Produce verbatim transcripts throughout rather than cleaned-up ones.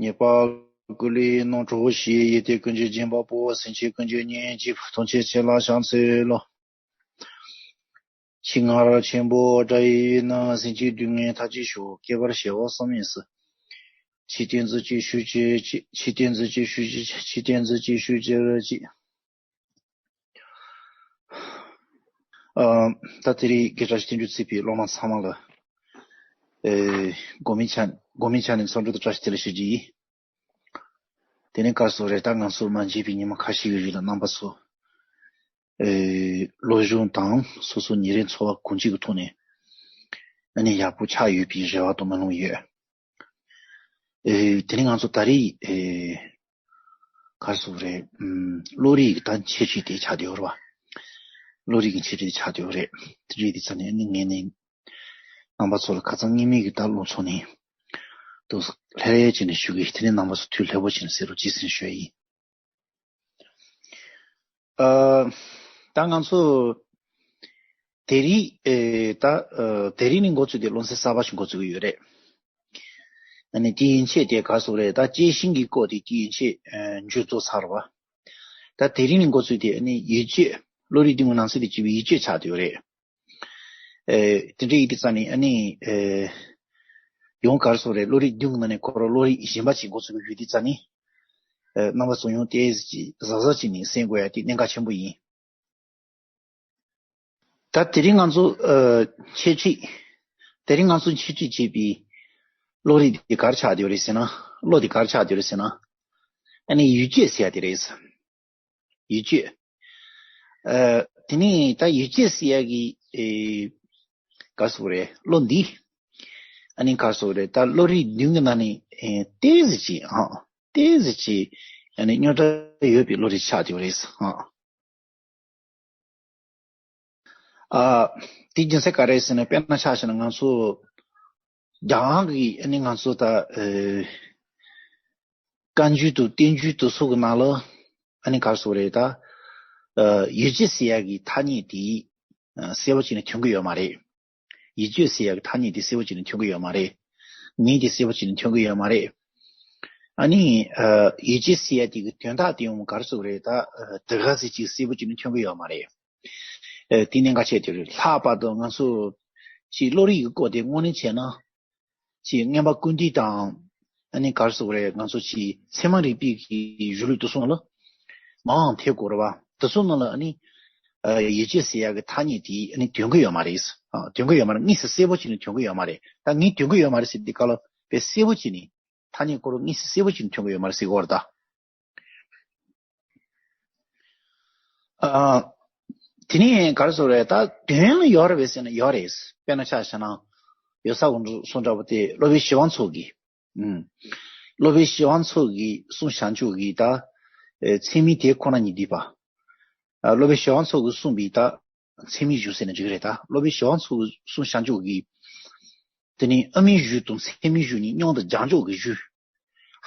ཉེས་པ་ཀུན་ལས་རྣམ་གྲོལ་ཞིང་། ཡོན་ཏན་ཀུན་གྱི་སྦྱིན་པ་པོ། སེམས་ཅན་ཀུན་གྱི་གཉེན་གཅིག་པུ། ཐམས་ཅད་མཁྱེན་ལ་ཕྱག་འཚལ་ལོ། ཆེས་མངའ་རབ་ཆེན་པོ་དགྲ་ཡི་ནི། སེམས་ཅན་སྡུག་བསྔལ་མཐའ་ཅི་ཤོག་སྐྱེ་བར་བྱ་བ་བསམ་མི་སྲིད། ཆོས་བསྟན་ཚུལ་གྱིས་ཞུ་ཕྱིར་ཅིག་ཆོས་བསྟན་ཚུལ་གྱིས་ཞུ་ཕྱིར་ཅིག་ཆོས་བསྟན་ཚུལ་གྱིས་ཞུ་ཕྱིར་ཅིག་ཨ། ད་དེ་རིང་གི་བཀྲ་ཤིས་བསྟན་འགྱུར་བརྩེགས་པའི་སློབ་མ་ཚང་མ་ལ། ཨེ། དགོང་མོའི་ཆ་དགོང་མོའི་ཆ་ནས་འཚམས་འདྲི་དང་བཀྲ་ཤིས་བདེ་ལེགས་ཞུ་རྒྱུ་ཡིན། དེ་ནས་ག་རེ་ཟེར་རེད། ད་ང་ཚོ་མ་མཇལ་བའི་ཉི་མ་ཁ་ཤས་ཀྱི་རིང་ལ་རྣམ་པ་ཚོ། ཨེ། སློབ་སྦྱོང་དང་སོ་སོ་ཉིན་རེའི་འཚོ་བ་གང་ཅིའི་ཐོག་ནས་ཨ་ནི་ཡག་པོ་ཆགས་ཡོད་པའི་རེ་བ་དང་སྨོན་ལམ་ཡོད། ཨེ། དེ་ནས་ང་ཚོ་ད་རེས། ཨེ། ག་རེ་ཟེར་རེད། ཨམ། བློ་རིག་གི་ད་འཆད་ཁྲིད་དེ་ཆགས་བསྡད་ཡོད་རེད་བ། བློ་རིག་གི་འཆད་ཁྲིད་དེ་ཆགས་བསྡད་ཡོད་རེད། དེ་རེད། དེ་ཙམ་ནས་ཨ་ནི་ངས་ནི་རྣམ་པ་ཚོ་ལ་ཁ་སང་སྔོན་མའི་གི་ད་སློབ་ཚོགས་ནས་དུ་ལྷོད་ལྷོད་བྱས་ནས་ཞུ་གི། དེ་ནས་རྣམ་པ་ཚོ་ཐུགས་ལྷོད་པོ་བྱས་ནས་གསན་རོགས་གྱིས་ཟེར་ཞུ་ཡ་ཡིན། ཨ། ད་ང་ཚོ་དེ་རིང་། ཨེ། ད། ཨ། དེ་རིང་ནས་འགོ་བཙུགས་ཏེ་སློབ་ཚན་གསར་པ་ཞིག་འགོ་བཙུགས་ཀྱི་ཡོད་རེད། ཨ་ནི་དེ་ཡན་ཆད་དེ་ག་རེ་ཟེར་རེད། ད་དཔྱད་ཤིང་གི་སྐོར་དེ་དེ་ཡན་ཆད། ཨ། མཇུག་རྫོགས་ཚར་བ། ད་དེ་རིང་ནས་འགོ་བཙུགས་ཏེ་ཨ་ནི་ཡིག་བརྗོད། བློ་རིག་བདུན་གྱི་ནང་གསེས་དེ་གཅིག་པའི་ཡིག་བརྗོད་ཆགས་བསྡད་ཡོད་རེད། ཨེ། དེ་འདྲ་ཡིན་དུས་ཙང་ནས་ཨ་ནི། ཨེ། ཡང་ག་རེ་ཟེར་རེད། བློ་རིག་བདུན་གྱི་ནང་ནས་ཁོ་རང་བློ་རིག་གཞན་པ་ཅིག་འགོ་ཚུགས་ཀྱི་ཡོད་དུས་ཙང་ནས། ཨེ། རྣམ་པ་ཚོ་ཡང་ཏོག་ཙམ་ཅིག་གཟབ་གཟབ་བྱས་ནས་གསན་དགོས་ཡ་དེ་གནད་འགག་ཆེན་པོ་ཡིན། ད་དེ་རིང་ང་ཚོ། ཨ། འཆད་ཁྲིད། དེ་རིང་ང་ཚོ་འཆད་ཁྲིད་བྱེད་པའི་བློ་རིག་དེ་ག་རེ་ཆགས་བསྡད་ཡོད་རེད་ཟེར་ན། བློ་དེ་ག་རེ་ཆགས་བསྡད་ཡོད་རེད་ཟེར་ན། ཨ་ནི་ཡིག་བརྗོད་ཟེར་ཡ་དེ་རེད། ཡིག་བརྗོད། ཨ། དེ་ནས་ད་ཡིག་བརྗོད་ཟེར་ཡ་གི། ཨེ། ག་རེ་ཟེར་རེད། བློ་འདི། ཨ་ནི་ག་རེ་ཟེར་རེད། ད་བློ་རིག་བདུན་གྱི་ནང་ནས། ཨེ། ཏོག་ཙམ་ཅིག་ཨ། ཏོག་ཙམ་ཅིག་ཨ་ནི་རྙོག་དྲ་ཡོད་པའི་བློ་རིག་ཆགས་བསྡད་ཡོད་རེད་ཨ། ཨ། དེ་རྒྱུ་མཚན་ག་རེ་ཟེར་ན། དཔེར་ན་ཆ་བཞག་ན་ང་ཚོ་རྒྱ་གར་གྱི་ཨ་ནི་ང་ཚོ་ད། ཨེ། བཀའ་འགྱུར་དང་བསྟན་འགྱུར་དེ་ཚོ་གི་ནང་ལ་ཨ་ནི་ག་རེ་ཟེར་རེད། ད། ཨ། ཡིག་བརྗོད་ཟེར་ཡ་གི་ཐ་སྙད་དེ། ཨ། གསལ་པོ་བྱས་ནས་ཐོན་གྱི་ཡོད་མ་རེད། ཡིག་བརྗོད་ཟེར་ཡ་གི་ཐ་སྙད་དེ་གསལ་པོ་བྱས་ནས་ཐོན་གྱི་ཡོད་མ་རེད། ངེས་དེ་གསལ་པོ་བྱས་ནས་ཐོན་གྱི་ཡོད་མ་རེད། ཨ་ནི། ཨ། ཡིག་བརྗོད་ཟེར་ཡ་དེ་གི་དོན་དག་དེ་ཡང་ག་རེ་ཟེར་རེད། ད། ཨ། དེ་ག་ཟེ་ཅིག་གསལ་པོ་བྱས་ནས་ཐོན་གྱི་ཡོད་མ་རེད། ཨ། དེ་གནད་འགག་ཆེ་དེ་རེད། ལྷག་པར་དུ་ང་ཚོ་ཅིག་བློ་རིག་གི་སྐོར་དེ་དངོས་གནས་བྱས་ན། ཅིག་མངོན་པ་ཀུན་བཏུས་དང་། ཨ་ནི་ག་རེ་ཟེར་རེད། ང་ཚོ་ཅིག་ཚད་མ་རིག་པའི་གི་གཞུང་ལུགས་དེ་ཚོ་ནང་ལ་མང་ཐེབས་དགོས་རེད་བ། དེ་ཚོ་ནང་ལ་ཨ་ནི། ཨ། ཡིག་བརྗོད་ཟེར་ཡ་གི་ཐ་སྙད་དེ་ཨ་ནི་ཐོན་གྱི་ཡོད་མ་རེད། ཨ། ཐོན་གྱི་ཡོད་མ་རེད། དངོས་སུ་གསལ་པོ་བྱས་ནས་ཐོན་གྱི་ཡོད་མ་རེད། ད་ངས་ཐོན་གྱི་ཡོད་མ་རེད་ཟེར་དུས་སྐབས་ལ་དཔེ་གསལ་པོ་བྱས་ནས། ཐ་སྙད་ཁོ་རང་དངོས་སུ་གསལ་པོ་བྱས་ནས་ཐོན་གྱི་ཡོད་མ་རེད་ཟེར་གྱི་ཡོད་རེད་ད། ཨ། དེ་ནས་ག་རེ་ཟེར་རེད། ད་དོན་ལ་ཡོད་རེད་པས་ཟེར་ན་ཡོད་རེད། དཔེར་ན་ཆ་བཞག་ན། ཡོད་ས་གོང་དུ་སོང་འདྲ་པོ་དེ་སློབ་དཔོན་ཞི་བ་འཚོ་གིས། ཨུམ། སློབ་དཔོན་ཞི་བ་འཚོ་གིས་གསུངས་བཞག་ཆོག་གི། ད། ཨེ། ཚད་མའི་དེ་ཁོ་ན་ཉིད་སྡུད་པ། ཨ། སློབ་དཔོན་ཞི་བ་འཚོ་གིས་གསུངས་པའི་ད། ཚད་མའི་གཞུང་ཟེར་ན་འགྲིག་གི་རེད། ད་སློབ་དཔོན་ཞི་བ་འཚོ་གིས་གསུངས་བཞག་ཆོག་གི། དེ་ནི་དབུ་མའི་གཞུང་དང་ཚད་མའི་གཞུང་གཉིས་མཉམ་དུ་སྦྱར་ཆོག་གི་གཞུང་།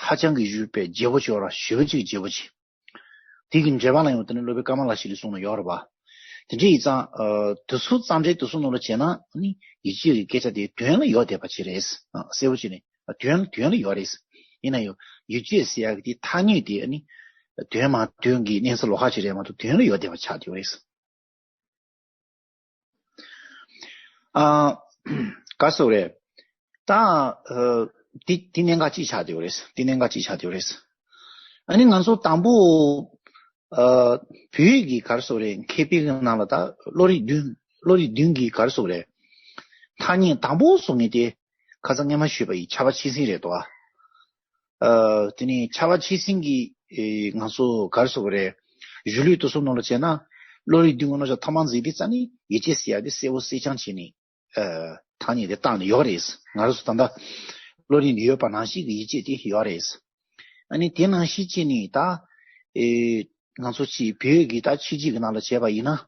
ཧ་ཅང་གི་གཞུང་དཔེ་རྒྱས་པོ་ཅིག་ཡོད་ར། ཞེ་པོ་ཅིག་རྒྱས་པོ་ཅིག་དེ་གི་འགྲེལ་པ་ལ་ཡང་དེ་ནི་སློབ་དཔོན་ཀ་མ་ལ་ཤཱི་ལའི་གསུང་ན་ཡོད་རེད་པ། དེ་འདྲ་ཡིན་ཙང་། ཨ། དེ་ཚོ་རྩོམ་འབྲི་དེ་ཚོ་ནང་ལ་བྱས་ན་ནི་ཡིག་བརྗོད་ཀྱི་སྐད་ཆ་དེ་དོན་ལ་ཡོད་བསྡད་པ་ཅིག་རེད། ཨ། གསལ་པོ་བྱས་ནས། ཨ། དོན་དོན་ལ་ཡོད་རེད། ཡིན་ན་ཡང་ཡིག་བརྗོད་ཟེར་ཡག་གི་དེ་ཐ་སྙད་དེ་ནི་དོན་མ་དོན་གྱི་གནས་ཚུལ་ལོགས་ཀ་ཅིག་རེད་མ་གཏོགས་དོན་ལ་ཡོད་བསྡད་པ་ཆགས་བསྡད་ཡོད་རེད། ཨ། ག་རེ་ཟེར་རེད། ད། ཨ། དེ་དེ་གནད་འགག་ཅིག་ཆགས་བསྡད་ཡོད་རེད། དེ་གནད་འགག་ཅིག་ཆགས་བསྡད་ཡོད་རེད། ཨ་ནི་ང་ཚོ་དང་པོ། ཨ། བོད་ཀྱི་ག་རེ་ཟེར་རེད། མཁས་པའི་ནང་ལ་ད་བློ་རིག་བདུན། བློ་རིག་བདུན་གྱི་ག་རེ་ཟེར་རེད། ཐ་སྙད་དང་པོ་བཟོ་མཁན་དེ་ཁ་སང་སྔོན་མ་ཞུས་པ་ཡི་ཕྱྭ་པ་ཆོས་སེང་རེད་དོ། ཨ། དེ་ནི་ཕྱྭ་པ་ཆོས་སེང་གིས། ཨེ། ང་ཚོ་ག་རེ་ཟེར་རེད། གཞུང་ལུགས་དེ་ཚོ་ནང་ལ་བྱས་ན། བློ་རིག་བདུན་གྱི་རྣམ་གཞག་ཐོག་མར་འཛིན་དུས་ཙ་ནི་ཡིག་བརྗོད་ཟེར་ཡག་དེ་གསལ་པོ་གསལ་རྐྱང་བྱས་ནས། ཨ། ཐ་སྙད་དེ་བཏགས་ནས་ཡོད་རེད། ང་རང་ཚོ་ད་ལྟ་བློ་རིག་ནས་ཡོད་པ་ནང་བཞིན་གྱི་ཡིག་བརྗོད་དེ་ཡོད་རེད། ཨ་ནི་དེ་ནང་བཞིན་བྱས་ནས་ད། ཨེ། ང་ཚོ་ཅིག་བོད་ཀྱི་ད་ཆོས་བརྒྱུད་ཀྱི་ནང་ལ་བྱས་པ་ཡིན་ན།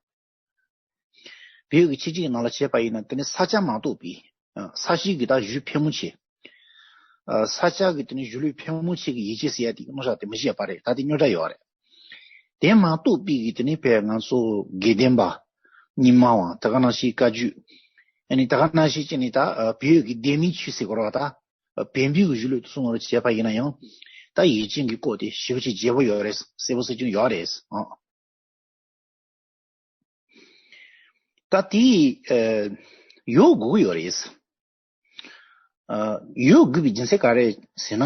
བོད་ཀྱི་ཆོས་བརྒྱུད་ཀྱི་ནང་ལ་བྱས་པ་ཡིན་ན། དེ་ནི་ས་སྐྱ་མ་གཏོགས་པའི། ཨ། ས་སྐྱའི་གི་ད་གཞུང་ཕལ་མོ་ཆེ། ཨ། ས་སྐྱ་གི་དེ་ནི་གཞུང་ལུགས་ཕལ་མོ་ཆེ་གི་ཡིག་བརྗོད་ཟེར་ཡག་དེ་གི་རྣམ་གཞག་དེ་མི་བྱེད་པ་རེད། ད་དེ་རྙོག་དྲ་ཡོད་རེད། དེ་མ་གཏོགས་པའི་གི་དེ་ནི་བོད་ང་ཚོ་དགེ་ལྡན་པ། རྙིང་མ་བ། དེ་ག་ནང་བཞིན་བཀའ་བརྒྱུད། ཨ་ནི་དེ་ག་ནང་བཞིན་བྱས་ནས་ད། ཨ། བོད་ཀྱི་བདེན་མིན་ཆོས་ཟེར་དགོས་རེད་པ་ད། བེམ་པོའི་གཞུང་ལུགས་སུ་གསུངས་པ་བྱས་པ་ཡིན་ན་ཡང་། ད་ཡིད་ཅན་གྱི་སྐོར་དེ་ཞེ་པོ་ཅིག་རྒྱས་པོ་ཡོད་རེད། གསལ་པོ་གསལ་རྐྱང་ཡོད་རེད་ཨང་། ད་དེ་ཡོད་དགོས་ཀྱི་ཡོད་རེད། ཡོད་དགོས་པའི་རྒྱུ་མཚན་ག་རེ་ཟེར་ན།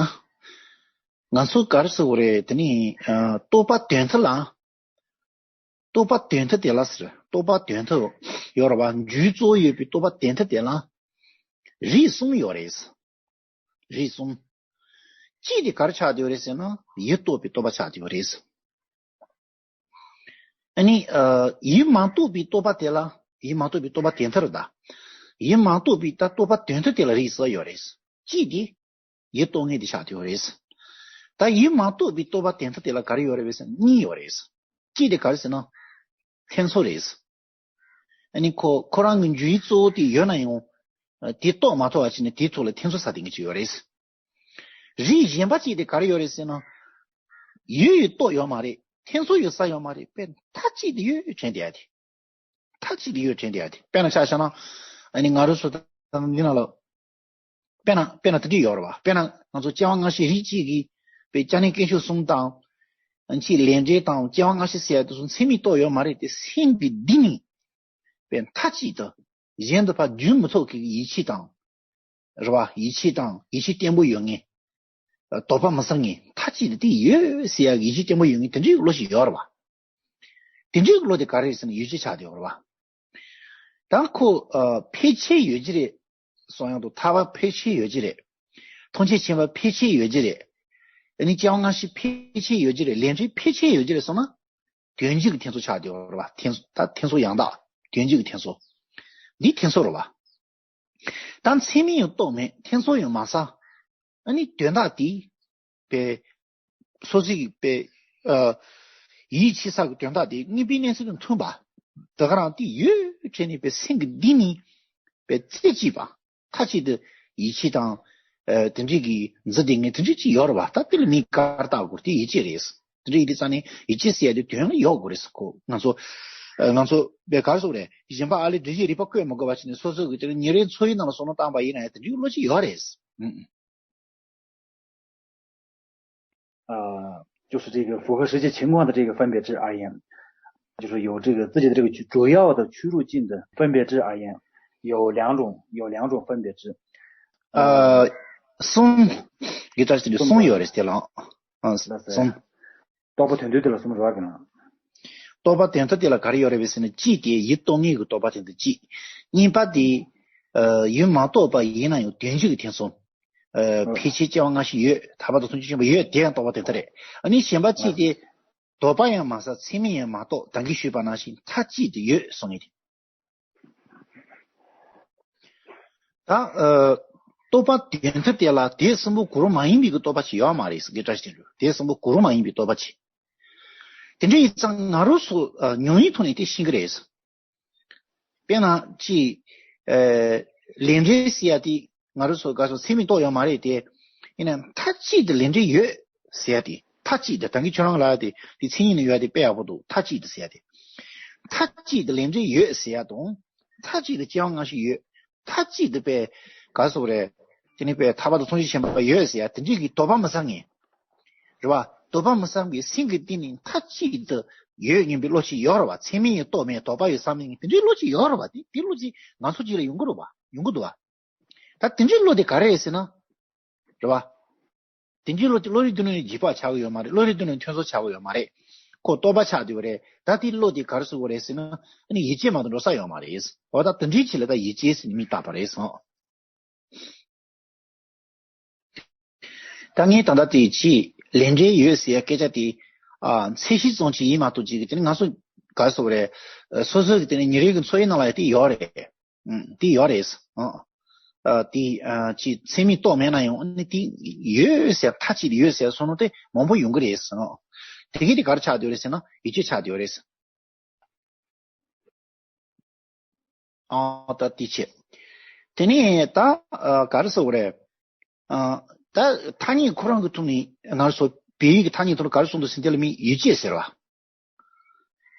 ང་ཚོ་ག་རེ་ཟེར་དགོས་རེད། དེ་ནི་རྟོགས་པ་དོན་མཐུན་ལ། རྟོགས་པ་དོན་མཐུན་དེ་ལ་ཟེར། རྟོགས་པ་དོན་མཐུན་ཡོད་རེད་བ། རྒྱུའི་གཙོ་བོ་ཡོད་པའི་རྟོགས་པ་དོན་མཐུན་དེ་ལ་རིགས་གསུམ་ཡོད་རེད། རིགས་གསུམ། གཅིག་དེ་ག་རེ་ཆགས་བསྡད་ཡོད་རེད་ཟེར་ན། ཡུལ་རྟོགས་པའི་རྟོགས་པ་ཆགས་བསྡད་ཡོད་རེད། ཨ་ནི། ཡུལ་མ་རྟོགས་པའི་རྟོགས་པ་དེ་ལ། ཡུལ་མ་རྟོགས་པའི་རྟོགས་པ་དོན་མཐུན་རེད་ད། ཡུལ་མ་རྟོགས་པའི་ད་རྟོགས་པ་དོན་མཐུན་དེ་ལ་རིགས་གསུམ་ཡོད་རེད། གཅིག་དེ་ཡུལ་རྟོགས་ངེས་དེ་ཆགས་བསྡད་ཡོད་རེད། ད་ཡུལ་མ་རྟོགས་པའི་རྟོགས་པ་དོན་མཐུན་དེ་ལ་ག་རེ་ཡོད་རེད་ཟེར་ན་གཉིས་ཡོད་རེད། གཅིག་དེ་ག་རེ་ཟེར་ན། འཐེན་ཚོར་རེད། ཨ་ནི་ཁོ་ཁོ་རང་གི་འཇུག་ཡུལ་གཙོ་བོ་དེ་ཡོད་ན་ཡང་། དེ་རྟོགས་མ་ཐུབ་པ་བྱས་ནས་དེའི་ཐོག་ལ་འཐེན་ཚོར་ཟ་བསྡད་མཁན་ཅིག་ཡོད་རེད། རིགས་གཞན་པ་གཅིག་དེ་ག་རེ་ཡོད་རེད་ཟེར་ན། ཡུལ་ཡུལ་རྟོགས་ཡོད་མ་རེད། འཐེན་ཚོར་ཡོད་ས་ཡོད་མ་རེད། དཔེ་མཐའ་གཅིག་ཏུ་ཡོད་དྲན་བསྡད་ཡ་དེ། མཐའ་གཅིག་ཏུ་ཡོད་དྲན་བསྡད་ཡ་དེ། དཔེར་ན་ཆ་བཞག་ན། ཨ་ནི་ང་རང་ཚོ་ད་འདི་ན་ལ། དཔེར་ན་དཔེར་ན་དེ་འདྲ་ཡོད་རེད་བ། དཔེར་ན་ང་ཚོ་སྐྱེ་བ་སྔ་ཕྱི་རིགས་གཅིག་གི། དཔེ་སྐྱབས་གནས་དཀོན་མཆོག་གསུམ་དང་། ཨ་ནི་ལས་འབྲས་དང་སྐྱེ་བ་སྔ་ཕྱི་ཟེར་ཡ་དེ་ཚོ་མཚན་མས་རྟོགས་ཡོད་མ་རེད་དེ། སེམས་ཀྱི་གཏིང་ནས། དཔེ་མཐའ་གཅིག་ཏུ། གཞན་དུ་ཕར་བརྗོད་མི་ཐུབ་མཁན་གྱི་ཡིད་ཆེས་དང་། རེད་བ། ཡིད་ཆེས་དང་ཡིད་ཆེས་བརྟན་པོ་ཡོད་མཁན། དོགས་པ་མི་ཟ་མཁན། མཐའ་གཅིག་ཏུ་དེ་ཡོད་ཟེར་ཡག་ཡིད་ཆེས་བརྟན་པོ་ཡོད་མཁན་དེ་འདྲའི་བློ་ཞིག་ཡོད་རེད་བ། དེ་འདྲའི་བློ་དེ་ག་རེ་རེད་ཟེར་ན་ཡིད་ཆེས་ཆགས་བསྡད་ཡོད་རེད་བ། ད་ཁོ། ཨ། ཕལ་ཆེར་ཡོད་ཀྱི་རེད། གསུང་ཡག་འདུག་ཐར་པ་ཕལ་ཆེར་ཡོད་ཀྱི་རེད། ཐམས་ཅད་མཁྱེན་པ་ཕལ་ཆེར་ཡོད་ཀྱི་རེད། ཨ་ནི་སྐྱེ་བ་སྔ་ཕྱི་ཕལ་ཆེར་ཡོད་ཀྱི་རེད། ལས་འབྲས་ཕལ་ཆེར་ཡོད་ཀྱི་རེད་གསུངས་ན། དོན་གཅིག་གི་འཐེན་ཚོར་ཆགས་བསྡད་ཡོད་རེད་བ། འཐེན། ད་འཐེན་ཚོར་ཡང་དག་དོན་གཅིག་གི་འཐེན་ཚོར། འདི་འཐེན་ཚོར་རེད་བ། ད་མཚན་མས་ཡང་རྟོགས་མེད། འཐེན་ཚོར་ཡང་མ་ཟ། ཨ་ནི་དོན་དག་དེ། པའི། སོ་སོའི་པའི། ཨ། ཡིད་ཆེས་ས་གི་དོན་དག་དེ་དངོས་པོའི་གནས་ཚུལ་དང་མཐུན་པ། དེ་ག་རང་དེ་ཡོད་དྲན་ནས་པའི་སེམས་ཀྱི་གཏིང་ནས། པའི་རྩེ་གཅིག་པ། མཐའ་གཅིག་ཏུ་ཡིད་ཆེས་དང་། ཨ། དེ་འདྲའི་གི་འཛིན་བདེ་ངེས་དེ་འདྲའི་ཅིག་ཡོད་རེད་བ། ད་དེ་ལ་མིང་ག་རེ་བཏགས་དགོས་དེ་ཡིད་ཆེས་རེད། དེ་འདྲའི་ཡིད་ཆེས་རྩ་ནས་ཡིད་ཆེས་ཟེར་ཡ་དེ་དོན་ལ་ཡོད་དགོས་རེད་ཟེར་གོ། ང་ཚོ། ཨ། ང་ཚོ་པའི་ག་རེ་ཟེར་དགོས་རེད། གཞན་པ་ཨ་ལས་འགྲེལ་བཤད་རིག་པ་བཀོད་མི་དགོས་པ་བྱས་ནས་སོ་སོ་གི་དེ་ལ་ཉིན་རེའི་འཚོ་བའི་ནང་ལ་བསམ་བློ་བཏང་པ་ཡིན་ན་ཡང་དེ་འདྲའི་བློ་ཅིག་ཡོད་རེད། ཨ། 就是这个符合实际情况的这个分别之而言，就是有这个自己的这个主要的屈入境的分别之而言，有两种，有两种分别之。 ཨ། གསུམ། ཡོད་ད་ཟེར་ནས་གསུམ་ཡོད་རེད་དེ་ལ། ཨ། གསུམ། རྟོགས་པ་དོན་མཐུན་དེ་ལ་གསུམ་རེད་བ། རྟོགས་པ་དོན་མཐུན་དེ་ལ་ག་རེ་ཡོད་རེད་ཟེར་ན། གཅིག་དེ་ཡུལ་རྟོགས་ངེས་ཀྱི་རྟོགས་པ་དོན་མཐུན་གཅིག་གཉིས་པ་དེ། ཨ། ཡུལ་མ་རྟོགས་པ་ཡིན་ན་ཡང་དོན་གཅིག་གི་འཐེན་ཚོར། ཨ། ཕལ་ཆེར་སྐྱེ་བ་སྔ་ཕྱི་ཡོད། ཐར་པ་དང་ཐམས་ཅད་མཁྱེན་པ་ཡོད། དེ་ཡང་རྟོགས་པ་དོན་མཐུན་རེད། ཨ་ནི་གཞན་པ་གཅིག་དེ། དོགས་པ་ཡང་མ་ཟ། མཚན་མས་ཡང་མ་རྟོགས། ད་གིན་ཞུས་པ་ནང་བཞིན་མཐའ་གཅིག་ཏུ་ཡོད་གསུང་ངེས་དེ། ད། ཨ། རྟོགས་པ་དོན་མཐུན་དེ་ལ་དེ་གསུམ་པོ་གོ་རིམ་མ་ཡིན་པའི་གི་རྟོགས་པ་ཅིག་ཡོད་མ་རེད་ཟེར་གི། བཀྲ་ཤིས་དོན་གྲུབ། དེ་གསུམ་པོ་གོ་རིམ་མ་ཡིན་པའི་རྟོགས་པ་ཅིག་དེ་འདྲ་ཡིན་ཙང་ང་རང་ཚོ། ཨ། ཉམས་ཡིག་ཐོག་ནས་དེ་ཤེས་གི་རེད། དཔེར་ན་ཅིག་ཨ། ལས་འབྲས་ཟེར་ཡ་དེ་ང་རང་ཚོ་ག་ཚོད་མཚན་མས་རྟོགས་ཡོད་མ་རེད་དེ། ཡིན་ན་མཐའ་གཅིག་ཏུ་ལས་འབྲས་ཡོད་ཟེར་ཡ་དེ། མཐའ་གཅིག་ཏུ། ད་གིན་ཁྱོད་རང་ལ་དེ་དེ་མཚན་ཉིད་ནས་ཡོད་དེ་དཔེ་ཡག་པོ་འདུག་མཐའ་གཅིག་ཏུ་ཟེར་ཡ་དེ། མཐའ་གཅིག་ཏུ་ལས་འབྲས་ཡོད་ཟེར་ཡ་དང་། མཐའ་གཅིག་ཏུ་སྐྱེ་བ་སྔ་ཕྱི་ཡོད། མཐའ་གཅིག་ཏུ་པའི་ག་ཟེར་དགོས་རེད། དེ་ནི་པའི་ཐར་པ་དང་ཐམས་ཅད་མཁྱེན་པ་ཡོད་ཟེར་ཡ་དེ་འདྲའི་གི་དོགས་པ་མི་ཟ་མཁན། རེད་བ། དོགས་པ་མི་ཟ་མཁན་གྱི་སེམས་ཀྱི་གཏིང་ནས་མཐའ་གཅིག་ཏུ་ཡོད་སྙམ་པའི་བློ་ཅིག་ཡོད་རེད་བ། མཚན་མས་ཡང་རྟོགས་མེད། དོགས་པ་ཡོད་བསམ་མེད་དེ་འདྲའི་བློ་ཅིག་ཡོད་རེད་བ། དེ་དེ་བློ་ཅིག་ང་ཚོ་ཅིག་ལ་ཡོང་གི་རེད་བ། ཡོང་གི་འདུག་བ། ད་དེ་འདྲའི་བློ་དེ་ག་རེ་རེད་ཟེར་ན། རེད་བ། དེ་འདྲའི་བློ་དེ་བློ་རིག་སྡེ་སྣོད་ནས་འཇིགས་པ་ཆགས་ཀྱི་ཡོད་མ་རེད། བློ་རིག་སྡེ་སྣོད་ནས་འཐེན་ཚོར་ཆགས་ཀྱི་ཡོད་མ་རེད། ཁོ་རྟོགས་པ་ཆགས་བསྡད་ཡོད་རེད། ད་དེ་བློ་དེ་ག་རེ་ཟེར་དགོས་རེད་ཟེར་ན། ཨ་ནི་ཡིད་ཆེས་མ་གཏོགས་འགྲོ་ས་ཡོད་མ་རེད། འོ་ད་དེ་འདྲའི་ཆེད་ལ་ད་ཡིད་ཆེས་ཟེར་ནས་མིང་བཏགས་པ་རེད་ཟེར། ད་ངས་ད་ལྟ་དེ་ཅི་ལས་འབྲས་ཡོད་ཟེར་ཡ་སྐད་ཆ་དེ། ཨ། ཚད་གཞི་ཙམ་ཅིག་ཡིན་མ་གཏོགས་ཅིག་གི་དེ་ནི་ང་ཚོ་ག་རེ་ཟེར་དགོས་རེད། སོ་སོ་གི་དེ་ནི་ཉིན་རེ་གི་འཚོ་བའི་ནང་ལ་ཡ་དེ་ཡོད་རེད། ཨང་། དེ་ཡོད་རེད། ཨང་། ཨ། དེ། ཨ། ཅི་མཚན་མས་རྟོགས་མེད་ན་ཡང་ཨ་ནི་དེ་ཡོད་ཟེར། མཐའ་གཅིག་ཏུ་ཡོད་ཟེར་སོང་ནོ་དེ་མང་པོ་ཡོང་གི་རེད། ཨང་། དེ་གས་དེ་ག་རེ་ཆགས་བསྡད་ཡོད་རེད་ཟེར་ན་ཡིད་ཆེས་ཆགས་བསྡད་ཡོད་རེད། ཨང་། ད་དེ་བྱས། དེ་ནས་ད། ཨ། ག་རེ་ཟེར་དགོས་རེད། ཨ། ད་ཐ་སྙད་ཁོ་རང་གི་ཐོག་ནས་ང་ཚོ་བོད་ཡིག་གི་ཐ་སྙད་ཐོག་ནས་ག་རེ་གསུངས་འདུག་ཟེར་དེ་ལ་མིང་ཡིད་ཆེས་ཟེར་བ།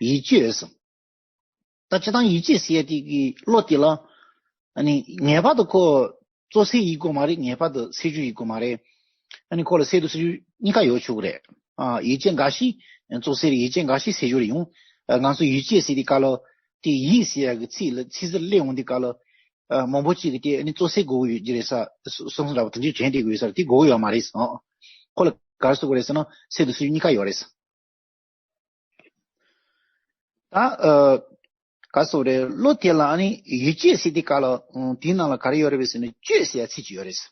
ཡིད་ཆེས་ཟེར། ད་སྤྱིར་བཏང་ཡིད་ཆེས་ཟེར་ཡ་དེ་གི་བློ་དེ་ལ། ཨ་ནི་ངེས་པར་དུ་ཁོ་ གཙོ་སེལ་ཡིན་དགོས་མ་རེད། ངེས་པར་དུ་སེལ་རྒྱུ་ཡིན་དགོས་མ་རེད། ཨ་ནི་ཁོ་ལ་སེལ་དང་སེལ་རྒྱུ་གཉིས་ཀ་ཡོད་ཆོག་གི་རེད། ཨ་ཡིད་བྱེད་འགའ་ཞིག་གཙོ་སེལ་རེད། ཡིད་བྱེད་འགའ་ཞིག་སེལ་རྒྱུ་རེད། ཡང་ཨ་ང་ཚོ་ཡིད་བྱེད་ཟེར་དུས་སྐབས་ལ་དེ་ཡིད་ཟེར་ཡག་གི་ཚིག་ལ་ཚིག་ཟུར་སླེབས་འོང་དུས་སྐབས་ལ་ཨ་མང་པོ་ཅིག་གིས་དེ་ཨ་ནི་གཙོ་སེལ་དགོས་ཀྱི་ཡོད་ཀྱི་རེད་ཟེར་གསུང་གསུང་འདྲ་པོ་དེ་འདྲའི་དྲན་བསྡད་ཀྱི་ཡོད་ས་རེད། དེ་དགོས་ཀྱི་ཡོད་མ་རེད་ཟེར། ཁོ་ལ་ག་རེ་ཟེར་དགོས་རེད་ཟེར་ན་སེལ་དང་སེལ་རྒྱུ་གཉིས་ཀ་ཡོད་རེད་ཟེར། ད་ཨ་ག་རེ་ཟེར་དགོས་རེད། བློ་དེ་ལ་ཨ་ནི་ཡིད་བྱེད་ཟེར་དུས་སྐབས་ལ་ཨ་དེའི་ནང་ལ་ག་རེ་ཡོད་རེད་པས་ཟེར་ན་དཔྱོད་ཟེར་ཡ་ཚིག་ཅིག་ཡོད་རེད་ཟེར།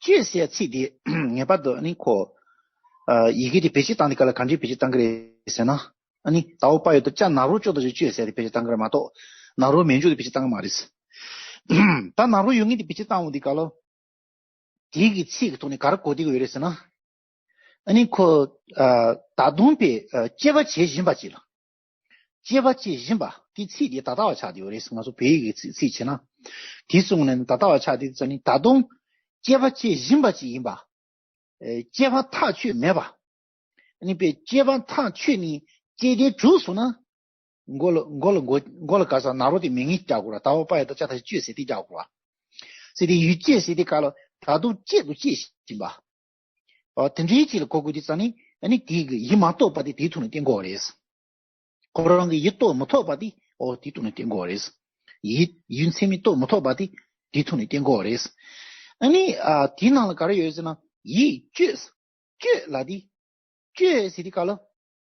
དཔྱོད་ཟེར་ཚིག་དེ་ངེས་པར་དུ་ཨ་ནི་ཁོ། ཨ་ཡི་གེ་དེ་བེད་སྤྱོད་བཏང་དུས་སྐབས་ལ་ག་འདྲའི་བེད་སྤྱོད་བཏང་གི་རེད་ཟེར་ན། ཨ་ནི་ཟླ་བ་པ་ཡོད་དོ་ལྕགས་ནག་རོ་ཅོག་དང་དཔྱོད་ཟེར་དེ་བེད་སྤྱོད་བཏང་གི་རེད་མ་གཏོགས། ནག་རོ་མེ་མཆོག་དེ་བེད་སྤྱོད་བཏང་གི་མ་རེད། ད་ནག་རོ་ཡོད་མཁན་དེ་བེད་སྤྱོད་བཏང་འོང་དུས་སྐབས་ལ། དེ་གི་ཚིག་གི་ཐོག་ནས་ག་རེ་གོ་བསྡད་ཀྱི་ཡོད་རེད་ཟེར་ན། ཨ་ནི་ཁོ། ཨ་ད་དུང་པའི་ཨ་དཔྱད་པ་བྱེད་བཞིན་པ་ཅིག་ལ། དཔྱད་པ་བྱེད་བཞིན་པ་དེ་ཚིག་དེ་ད་ལྟ་བ་ཆགས་བསྡད་ཡོད་རེད། ང་ཚོ་བོད་ཡིག་གི་ཚིག་ཚིག་བྱས་ན། དེ་གསུངས་ནས་ད་ལྟ་བ་ཆགས་བསྡད་ཙང་ནི་ད་དུང་དཔྱད་པ་བྱེད་བཞིན་པ་ཅིག་ཡིན་པ། ཨེ་དཔྱད་པ་ཐག་ཆོད་མེད་པ། ཨ་ནི་པའི་དཔྱད་པ་ཐག་ཆོད་ནས་དཔྱད་དེ་གྲུབ་སོང་ན། མགོ་ལ་མགོ་ལ་མགོ་མགོ་ལ་ག་ས་ནག་རོ་དེ་མེད་མཁན་རྒྱག་དགོས་ར། ཟླ་བ་པ་ཡ་ད་ལྕགས་ཐག་གཅོད་ཟེར་དེ་རྒྱག་དགོས་ར། ཟེར་དེ་ཡིད་བྱེད་ཟེར་དེ་ག་ལ་ད་དུང་བྱེད་དུ་བྱེད་བཞིན་པ། ཨ་དེ་འདྲའི་ཅིག་ལ་གོ་དགོས་དུས་ཙང་ནི་ཨ་ནི་དེ་གི་ཡིད་མ་རྟོགས་པ་དེ་དེའི་ཐོག་ནས་བསྟན་དགོས་རེད། ཁོ་རང་གི་ཡིད་རྟོགས་མི་ཐུབ་པ་དེ་ཨོ་དེའི་ཐོག་ནས་བསྟན་དགོས་རེད། ཡིད་ཡིད་ཚིམ་མིན་རྟོགས་མི་ཐུབ་པ་དེ་དེའི་ཐོག་ནས་བསྟན་དགོས་རེད། ཨ་ནི་ཨ་དེའི་ནང་ལ་ག་རེ་ཡོད་ཟེར་ན་ཡིད་དཔྱོད། དཔྱོད་ལ་དེ། དཔྱོད་ཟེར་དུས་སྐབས་ལ།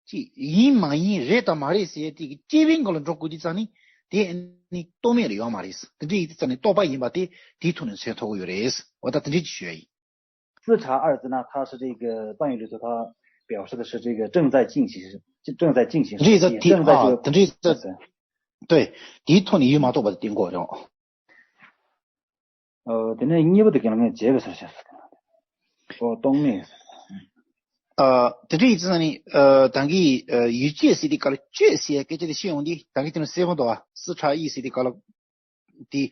ཅིག་ཡིན་མ་ཡིན་རེད་དང་མ་རེད་ཟེར་དེ་གི་དཔྱད་པའི་སྒང་ལ་འགྲོ་དགོས་དུས་ཙང་ནི་དེ་ནི་རྟོག་མེད་ལ་ཡོད་མ་རེད། དེ་འདྲ་ཡིན་དུས་ཙང་ནི་རྟོག་པ་ཡིན་པ་དེ་དེའི་ཐོག་ནས་མཚོན་ཐུབ་ཀྱི་ཡོད་རེད། འོ་ད་དེ་འདྲ་ཅིག་ཞུ་ཡ་ཡིན། 四查二字那它是这个半语里头，它表示的是这个正在进行时，正在进行时， དེ་འདྲ་ཡིན་ཙང་དེ་正在这个 ཨ་དེ་འདྲ་ཡིན་ཙང་对དེའི་ཐོག་ནས་ཡིད་མ་རྟོགས་པ་དེ་བསྟན་དགོས་རེད། ཨོ་དེ་ནས་གཉིས་པ་དེ་ག་ལ་ངས་བྱས་པའི་སར་བཤད་སོང་། ཨོ་རྟོག་མེད། ཨ་དེ་འདྲ་ཡིན་ཙང་ནི་ཨ་ད་གིན་ཨ་ཡིད་དཔྱོད་ཟེར་དུས་སྐབས་ལ་དཔྱོད་ཟེར་ཡ་སྐད་ཆ་དེ་བཤད་ཡོང་དུས་ད་གིན་དེ་ནི་གསལ་པོ་འདུག་ཨ། 四查一ཟེར་དུས་སྐབས་ལ་དེ་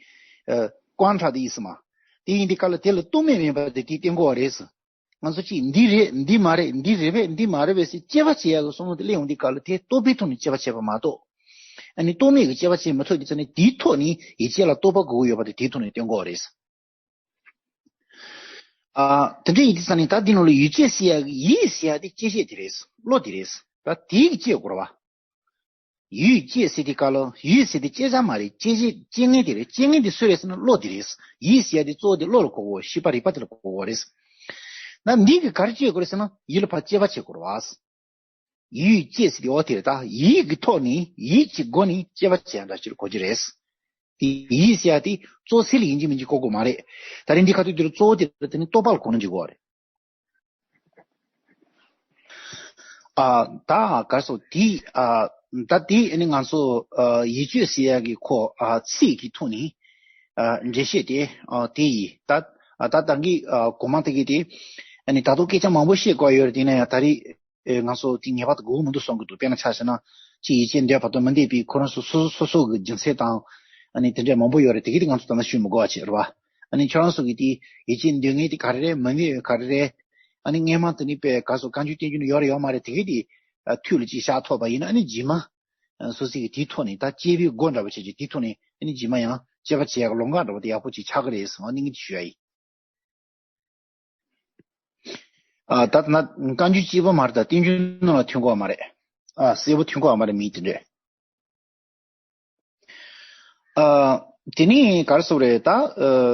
ཨ་观察ཟེར་དུས་ཙང་ནི་དེ་ཡིན་དུས་སྐབས་ལ་དེ་ལ་རྟོག་མེད་མིན་པ་དེ་དེ་བསྟན་དགོས་པ་རེད་ཟེར། ང་ཚོ་གཅིག་འདི་རེད་འདི་མ་རེད་འདི་རེད་པས་འདི་མ་རེད་པས་ཟེར་དཔྱད་པ་བྱེད་ཡག་གི་བསམ་བློ་དེ་སླེབས་ཡོང་དུས་སྐབས་ལ་དེ་རྟོག་པའི་ཐོག་ནས་དཔྱད་པ་བྱེད་པ་མ་གཏོགས། ཨ་ནི་རྟོག་མེད་ཀྱི་དཔྱད་པ་བྱེད་མི་ཐུབ་དུས་ཙང་ནི་དེའི་ཐོག་ནས་ཡིད་དཔྱོད་ལ་རྟོག་པ་དགོས་ཀྱི་ཡོད་པ་དེ་དེའི་ཐོག་ནས་བསྟན་དགོས་པ་རེད། ཨ་དེ་འདྲ་ཡིན་དུས་ཙང་ནི་ད་འདི་ནང་ལ་ཡིད་དཔྱོད་ཟེར་ཡག་གི་ཡིད་ཟེར་ཡག་དེ་དཔྱད་བྱེད་དེ་རེད། བློ་དེ་རེད། ད་དེའི་གི་དཔྱད་དགོས་རེད་བ། ཡིད་དཔྱོད་ཟེར་དུས་སྐབས་ལ་ཡིད་ཟེར་དེ་དཔྱད་བྱ་མ་རེད། དཔྱད་བྱེད་དཔྱད་མཁན་དེ་རེད། དཔྱད་མཁན་དེ་སུ་རེད་ཟེར་ན་བློ་དེ་རེད། ཡིད་ཟེར་ཡ་དེ་གཙོ་བོ་དེ་བློ་ལ་གོ་དགོས། ཤེས་པ་རིག་པ་དེ་ལ་གོ་དགོས་རེད། ན་འདི་གི་ག་རེ་དཔྱད་དགོས་རེད་ཟེར་ན་ཡིད་ལ་ཕར་དཔྱད་པ་བྱེད་དགོས་རེད་བ། ཡིད་དཔྱོད་ཟེར་དེ་འོ་དེ་རེད། ད་ཡིད་ཀྱི་ཐོག་ནས་ཡིད་ཀྱི་སྒོ་ནས་དཔྱད་པ་བྱེད་ཡ་འདྲ་ཅིག་ལ་གོ་རྒྱུ་རེད། དེ་ཡིད་ཟེར་ཡ་དེ་གཙོ་སེལ་ཡིན་གཅིག་མིན་གཅིག་གོ་དགོས་མ་རེད། ད་རེས་འདི་ཁ་ཐུག་དེ་ལ་གཙོ་བོ་དེ་ལ་དེ་ནི་རྟོག་པ་ལ་གོ་ན་འགྲིག་གི་རེད། ཨ་ད་ག་རེ་ཟེར་དེ་ཨ་ད་དེ་ནི་ང་ཚོ་ཨ་ཡིད་དཔྱོད་ཟེར་ཡ་གི་ཁོ་ཨ་ཚིག་གི་ཐོག་ནས་ཨ་འགྲེལ་བཤད་དེ་ཨ་དེ་ཡིན། ད་ཨ་ད་ད་གི་ཨ་གོང་མ་དེ་གི་དེ་ཨ་ནི་ད་དུང་སྐད་ཆ་མང་པོ་བཤད་དགོས་ཡོད་རེད། དེ་ན་ཡང་ད་རེས་ཨེ་ང་ཚོ་དེ་ངེས་པར་དུ་དགོས་ཀྱི་མི་འདུག་བསམ་གྱི་འདུག་དཔེར་ན་ཆ་བཞག་ན་ཅིག་ཡིད་ཆེས་འདོད་པ་དང་མི་འདོད་པའི་ཁོ་རང་ཚོ་སོ་སོ་སོ་སོ་གི་རྒྱུ་མཚན་དང་ཨ་ནི་དེ་འདྲས་མང་པོ་ཡོད་རེད། དེ་གི་དེ་ང་ཚོ་ད་ལྟ་ཞུ་མི་དགོས་པ་བྱས་རེད་བ། ཨ་ནི་ཁྱོད་རང་ཚོ་གི་དེ་ཡིད་ཆེས་འདོད་མཁན་དེ་ག་རེ་རེད། མི་འདོད་ཡོད་ག་རེ་རེད། ཨ་ནི་སྔས་མ་དེ་ནི་པའི་ག་སོ་བཀའ་འགྱུར་བསྟན་འགྱུར་ནི་ཡོད་རེད་ཡོད་མ་རེད། དེ་གི་དེ་ཨ་ཐུགས་ལ་ཅིག་བཞག་ཐུབ་པ་ཡིན་ན་ཨ་ནི་རྗེས་མ་ཨ་སོ་སོ་གི་དེའི་ཐོག་ནས་ད་དཔྱད་པའི་སྒོ་འདྲ་པོ་བྱས་ཅིག་དེའི་ཐོག་ནས་ཨ་ནི་རྗེས་མ་ཡང་དཔྱད་པ་བྱེད་ཡག་ལམ་ཁ་འདྲ་པོ་དེ་ཡག་པོ་ཅིག་ཆགས་ཀྱི་རེད་ཟེར་ཨ་ནི་ངས་ཞུ་ཡ་ཡིན། ཨ་ད་ན་བཀའ་འགྱུར་གཅིག་པོ་མ་རེད། ད་བསྟན་འགྱུར་ནང་ལ་ཐོན་གོ་བ་མ་རེད། ཨ་གསལ་པོ་ཐོན་གོ་བ་མ་རེད། མིང་དེ་འདྲས། ཨ་དེ་ནས་ག་རེ་ཟེར་རེད། ད་ཨ་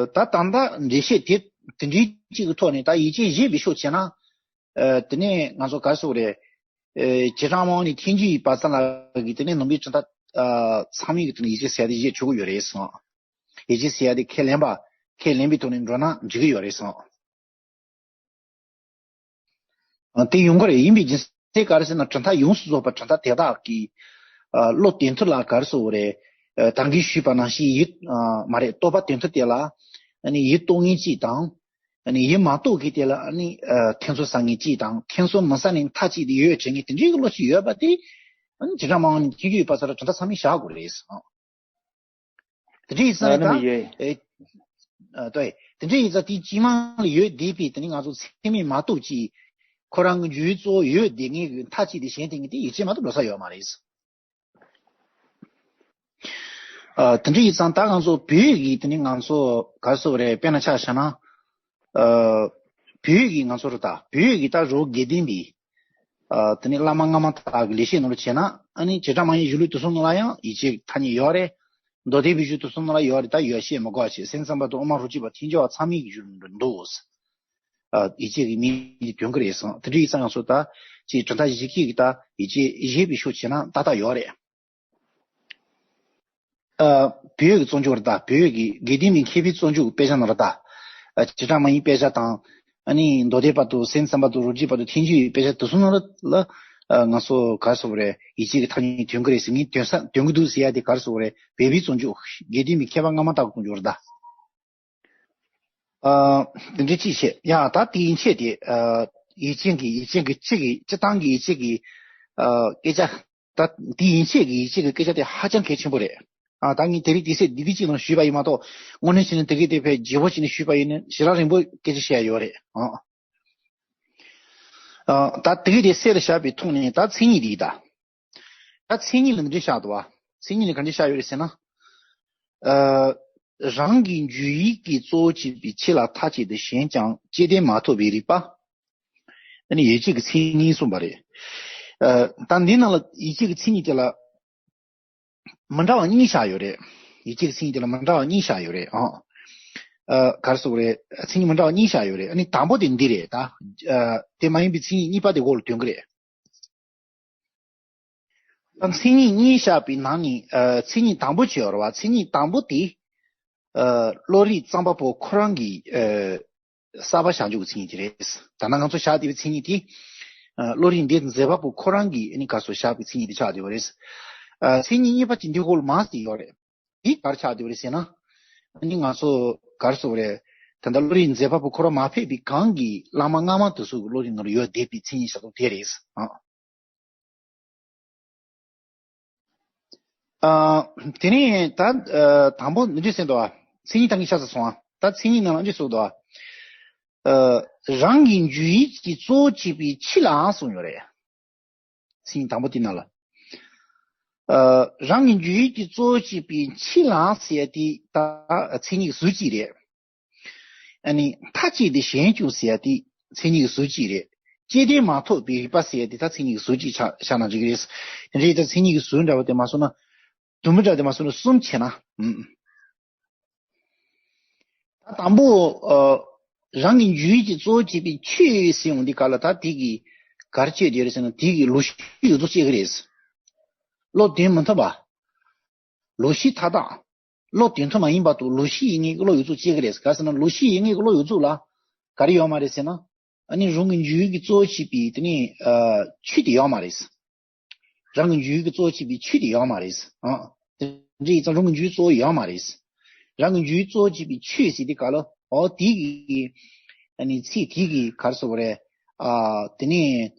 ད་ད་ལྟ་འགྲེལ་བཤད་དེ་དེ་འདྲའི་གཅིག་གི་ཐོག་ནས་ད་ཡིད་ཆེས་བཞེས་པའི་ཕྱོགས་བྱས་ན། ཨ་དེ་ནས་ང་ཚོ་ག་རེ་ཟེར་རེད། ཨ་རྗེ་ཙོང་ཁ་པ་ནས་ཐེག་མཆོག་གི་བར་ཙམ་ལ་གི་དེ་ནས་ནང་པའི་གྲུབ་མཐའ་ཨ་ཚང་མས་གི་དེ་ནས་ཡིད་ཆེས་ཟེར་ཡ་དེ་བཞེས་ཆོག་གི་ཡོད་རེད་གསུངས། ཡིད་ཆེས་ཟེར་ཡ་དེ་ཁས་ལེན་པ་ཁས་ལེན་པའི་ཐོག་ནས་འགྲོ་ན་འགྲིག་གི་ཡོད་རེད་གསུངས། ཨ་དེ་ཡོང་གི་རེད། ཡིན་པའི་རྒྱུ་མཚན་ག་རེ་ཟེར་ན་གྲུབ་མཐའ་ཡོངས་སུ་རྫོགས་པ་གྲུབ་མཐའ་དེ་དག་གི་ཨ་བློ་དོན་མཐུན་ལ་ག་རེ་ཟེར་རེད། ཨ་ད་གིན་ཞུས་པ་ནང་བཞིན་ཡིད་ཨ་མ་རེད། རྟོག་པ་དོན་མཐུན་དེ་ལ་ཨ་ནི་ཡིད་རྟོག་མཁན་གཅིག་དང་། ཨ་ནི་ཡིད་མ་རྟོག་གི་དེ་ལ་ཨ་ནི་ཨ་ཁྱད་མཚར་ཟ་མཁན་གཅིག་དང་ཁྱད་མཚར་མི་ཟ་ནས་མཐའ་གཅིག་ཏུ་ཡོད་བྱེད་མཁན་དེ་འདྲའི་གི་བློ་ཅིག་ཡོད་པ་དེ་ཨ་ནི་རྗེ་ཙོང་ཁ་པ་ནས་ཐེག་མཆོག་གི་བར་ཙམ་ལ་གྲུབ་མཐའ་ཚང་མས་བཞག་དགོས་རེད། དེ་འདྲ་ཡིན་ཙང་ཨ་ནི་ད་ནི་ཡོད། ཨེ་ཨ་ལྟོས། དེ་འདྲ་ཡིན་ཙང་དེའི་དཀྱིལ་མ་ལ་ཡོད་བསྡད་པའི་དེ་ནི་ང་ཚོ་ཚད་མས་མ་རྟོགས་ཀྱི་ཁོ་རང་གི་རྒྱུའི་གཙོ་བོ་ཡོད་བསྡད་མཁན་གྱི་མཐའ་གཅིག་དེ་གཞན་དེ་གཉིས་དེ་ཡིད་ཆེས་མ་གཏོགས་འགྲོ་ས་ཡོད་མ་རེད། ཨ་དེ་འདྲ་ཡིན་ཙང་ད་ང་ཚོ་བོད་ཡིག་གི་དེ་ནི་ང་ཚོ་ག་རེ་ཟེར་དགོས་རེད། དཔེར་ན་ཆ་བཞག་ན། ཨ་བོད་ཡིག་གི་ང་ཚོ་རེད་ད། བོད་ཡིག་གི་ད་རོ་དགེ་ལྡན་པའི་ཨ་དེ་ནི་བླ་མ་སྔ་མ་དག་གི་ལེགས་བཤད་ནང་ལ་བྱས་ན། ཨ་ནི་བྱེ་བྲག་སྨྲ་བརྙེས་གཞུང་ལུགས་དེ་ཚོ་ནང་ལ་ཡང་ཡིག་ཆའི་ཐ་སྙད་ཡོད་རེད། མདོ་སྡེ་པའི་གཞུང་དེ་ཚོ་ནང་ལ་ཡོད་རེད། ད་ཡོད་བཤད་མི་དགོས་པ་བྱས། སེམས་ཙམ་པ་དང་དབུ་མ་རུ་སྐྱེས་པ་ཐལ་འགྱུར་བ་ཚང་མའི་གཞུང་འདུག་ཨ་ཡིག་ཆའི་གི་མིང་འདི་དོན་གྱི་རེད་གསུངས། དེ་འདྲ་ཡིན་ཙང་ང་ཚོ་ད་ཅིག་གྲུབ་མཐའ་བཞི་ཀའི་གི་ད་ཡིག་ཆའི་བཞེད་པའི་ཕྱོགས་བྱས་ན་ཏག་ཏག་ཡོད་རེད། ཨ་བོད་ཀྱི་བཙོན་འཇུག་རེད་ད། བོད་ཀྱི་དགེ་ལྡན་པའི་མཁས་པའི་བཙོན་འཇུག་གི་དཔེ་ཆ་ནང་རེད་ད། ཨ་བྱེ་བྲག་སྨྲ་བརྙེས་དཔེ་ཆ་དང་། ཨ་ནི་མདོ་སྡེ་པ་དང་སེམས་ཙམ་པ་དང་རོ་སྐྱེས་པ་དང་ཐལ་འགྱུར་བའི་དཔེ་ཆ་དེ་ཚོ་ནང་ལ། ཨ་ང་ཚོ་ག་རེ་ཟེར་དགོས་རེད། ཡིག་ཆའི་གི་ཐ་སྙད་དོན་གྱི་རེད་ཟེར། ངས་དོན་ས་དོན་གྱི་འདུག་ཟེར་ཡ་དེ་ག་རེ་ཟེར་དགོས་རེད། བོད་པའི་བཙོན་འཇུག་དགེ་ལྡན་པའི་མཁས་པ་སྔ་མ་དག་གི་བཙོན་འཇུག་རེད་ད། ཨ་དེ་འདྲ་ཅིག་བྱས། ཡ་ད་དེ་ཡན་ཆད་དེ་ཨ་ཡིག་ཆའི་གི་ཡིག་ཆའི་གི་སྤྱི་གི་སྤྱི་བཏང་གི་ཡིག་ཆའི་གི་ཨ་སྐད་ཆ། ད་དེ་ཡན་ཆད་ཀྱི་ཡིག་ཆའི་གི་སྐད་ཆ་དེ་ཧ་ཅང་གལ་ཆེན་པོ་རེད། ཨ་ད་ངས་དེ་རིང་དེ་སེ་དེ་དུས་གཅིག་ནང་ཞུས་པ་ཡིན་མ་གཏོགས། དངོས་གནས་བྱས་ན་དེ་གི་དེ་ཕལ་རྒྱས་པོ་བྱས་ནས་ཞུས་པ་ཡིན་ན་ཞེ་དྲག་རིང་པོ་སྐད་ཆ་བཤད་ཡ་ཡོད་རེད། ཨ་ཨ་ད་དེ་གི་དེ་གསལ་ལ་བཞག་པའི་ཐོག་ནས་ད་མཚན་ཉིད་འདི་ད། ད་མཚན་ཉིད་ལ་འདི་འདྲ་བཞག་འདུག་བ། མཚན་ཉིད་ལ་ག་འདྲ་བཞག་ཡོད་རེད་ཟེར་ན། ཨ་རང་གི་འཇུག་ཡུལ་གྱི་གཙོ་བོ་བྱེད་པའི་ཕྱིར་ལ་མཐའ་གཅིག་ཏུ་ཞེན་ཀྱང་སྐྱེ་ལྡན་མ་ཐོབ་པའི་རིགས་པ། ཨ་ནི་ཡིད་ཆེས་ཀྱི་མཚན་ཉིད་གསུངས་པ་རེད། ཨ་ད་འདི་ནང་ལ་ཡིད་ཆེས་ཀྱི་མཚན་ཉིད་དེ་ལ་མི་འདྲ་བ་གཉིས་བཞག་ཡོད་རེད། ཡིད་ཆེས་ཀྱི་མཚན་ཉིད་དེ་ལ་མི་འདྲ་བ་གཉིས་བཞག་ཡོད་རེད། ཨ་ཨ་ག་རེ་ཟེར་དགོས་རེད། མཚན་ཉིད་མི་འདྲ་བ་གཉིས་བཞག་ཡོད་རེད། ཨ་ནི་དང་པོ་དེ་འདི་རེད་ད། ཨ་དེ་མ་ཡིན་པའི་མཚན་ཉིད་གཉིས་པ་དེ་འོག་ལ་འདོན་གྱི་རེད། ད་མཚན་ཉིད་གཉིས་བཞག་པའི་ནང་ནས་ཨ་མཚན་ཉིད་དང་པོ་ཅིག་ཡོད་རེད་བ། མཚན་ཉིད་དང་པོ་དེ་ཨ་བློ་རིག་རྩམ་པ་པོ་ཁོ་རང་གི་ཨ་གསར་པ་བཞག་འཇུག་གི་མཚན་ཉིད་དེ་རེད། ད་ནང་ང་ཚོ་བཞག་བསྡད་པའི་མཚན་ཉིད་དེ་ཨ་བློ་རིག་འདི་མཛད་པ་པོ་ཁོ་རང་གི་ཨ་ནི་ག་རེ་ཟེར་བཞག་པའི་མཚན་ཉིད་དེ་ཆགས་བསྡད་པ་རེད། ཨ་མཚན་ཉིད་གཉིས་པ་ཅིག་འདི་འོག་ལ་མར་ཟེར་ཡོད་རེད། འདི་ག་རེ་ཆགས་བསྡད་པ་རེད་ཟེར་ན། ཨ་ནི་ང་ཚོ་ག་རེ་ཟེར་དགོས་རེད། ད་ལྟ་བློ་རིག་མཛད་པ་པོ་ཁོ་རང་མ་ཕེབས་པའི་གོང་གི་བླ་མ་སྔ་མ་དེ་ཚོ་གི་བློ་རིག་ནང་ལ་ཡོད་བསྡད་པའི་མཚན་ཉིད་ཞིག་དེ་རེད། ཨ། ཨ། དེ་ནས་ད་ཨ་དང་པོ་འདི་འདྲ་ཟེར་འདུག་ཨ། མཚན་ཉིད་ད་ངས་ཤ་ཚ་སོང་ཨ། ད་མཚན་ཉིད་ནང་ལ་འདི་འདྲ་གསུངས་འདུག་ཨ། ཨ་རང་གི་འཇུག་ཡུལ་གྱི་གཙོ་བོ་བྱེད་པའི་ཕྱིར་ལའང་གསུངས་ཡོད་རེད། མཚན་ཉིད་དང་པོ་དེ་ནང་ལ། ཨ་རང་གི་འཇུག་ཡུལ་གྱི་གཙོ་བོ་བྱེད་པའི་ཕྱིར་ལའང་ཟེར་ཡ་དེ་ད་མཚན་ཉིད་ཀྱི་ཟུར་གཅིག་རེད། ཨ་ནི་མཐའ་གཅིག་ཏུ་ཞེན་ཀྱང་ཟེར་ཡ་དེ་མཚན་ཉིད་ཀྱི་ཟུར་གཅིག་རེད། སྐྱེ་ལྡན་མ་ཐོབ་པའི་རིགས་པ་ཟེར་ཡ་དེ་ད་མཚན་ཉིད་ཀྱི་ཟུར་གཅིག་ཆགས་ཆགས་ན་འགྲིག་གི་རེད། དེ་འདྲའི་ད་མཚན་ཉིད་ཀྱི་ཟུར་འདྲ་བོ་དེ་མ་སོང་ན། དུམ་བུ་འདྲ་དེ་མ་སོང་ན་གསུམ་བྱས་ན། ཨུམ། ད་དང་པོ་ཨ་རང་གི་འཇུག་ཡུལ་གྱི་གཙོ་བོ་བྱེད་པའི་ཆོས་ཟེར་ཡོང་དུས་ག་ལ་ད་དེ་གི་ག་རེ་བྱེད་དེ་རེད་ཟེར་ན། དེ་གི་ལོག་ཤེས་ཡོངས་རྫོགས་བྱེད་ཀྱི་རེད། བློ་དོན་མི་མཐུན་པ། ལོག་ཤེས་མཐའ་དག་བློ་དོན་མཐུན་མ་ཡིན་པ་དང་ལོག་ཤེས་ཡིན་ངེས་ཀྱི་བློ་ཡོངས་རྫོགས་བྱེད་ཀྱི་རེད། ག་རེ་ཟེར་ན་ལོག་ཤེས་ཡིན་ངེས་ཀྱི་བློ་ཡོངས་རྫོགས་ལ་ག་རེ་ཡོད་མ་རེད་ཟེར་ན། ཨ་ནི་རང་གི་འཇུག་ཡུལ་གྱི་གཙོ་བོ་བྱེད་པའི་དེ་ནི་ཨ་ཆོས་དེ་ཡོད་མ་རེད། རང་གི་འཇུག་ཡུལ་གྱི་གཙོ་བོ་བྱེད་པའི་ཆོས་དེ་ཡོད་མ་རེད། ཨ། དེ་འདྲ་ཡིན་ཙང་རང་གི་འཇུག་ཡུལ་གཙོ་བོ་ཡོད་མ་རེད། རང་གི་འཇུག་ཡུལ་གཙོ་བོ་བྱེད་པའི་ཆོས་ཟེར་དུས་ག་ལ་ཨོ་དེ་གི་ཨ་ནི་ཚིག་དེ་གི་ག་རེ་ཟེར་དགོས་རེད། ཨ་དེ་ནི་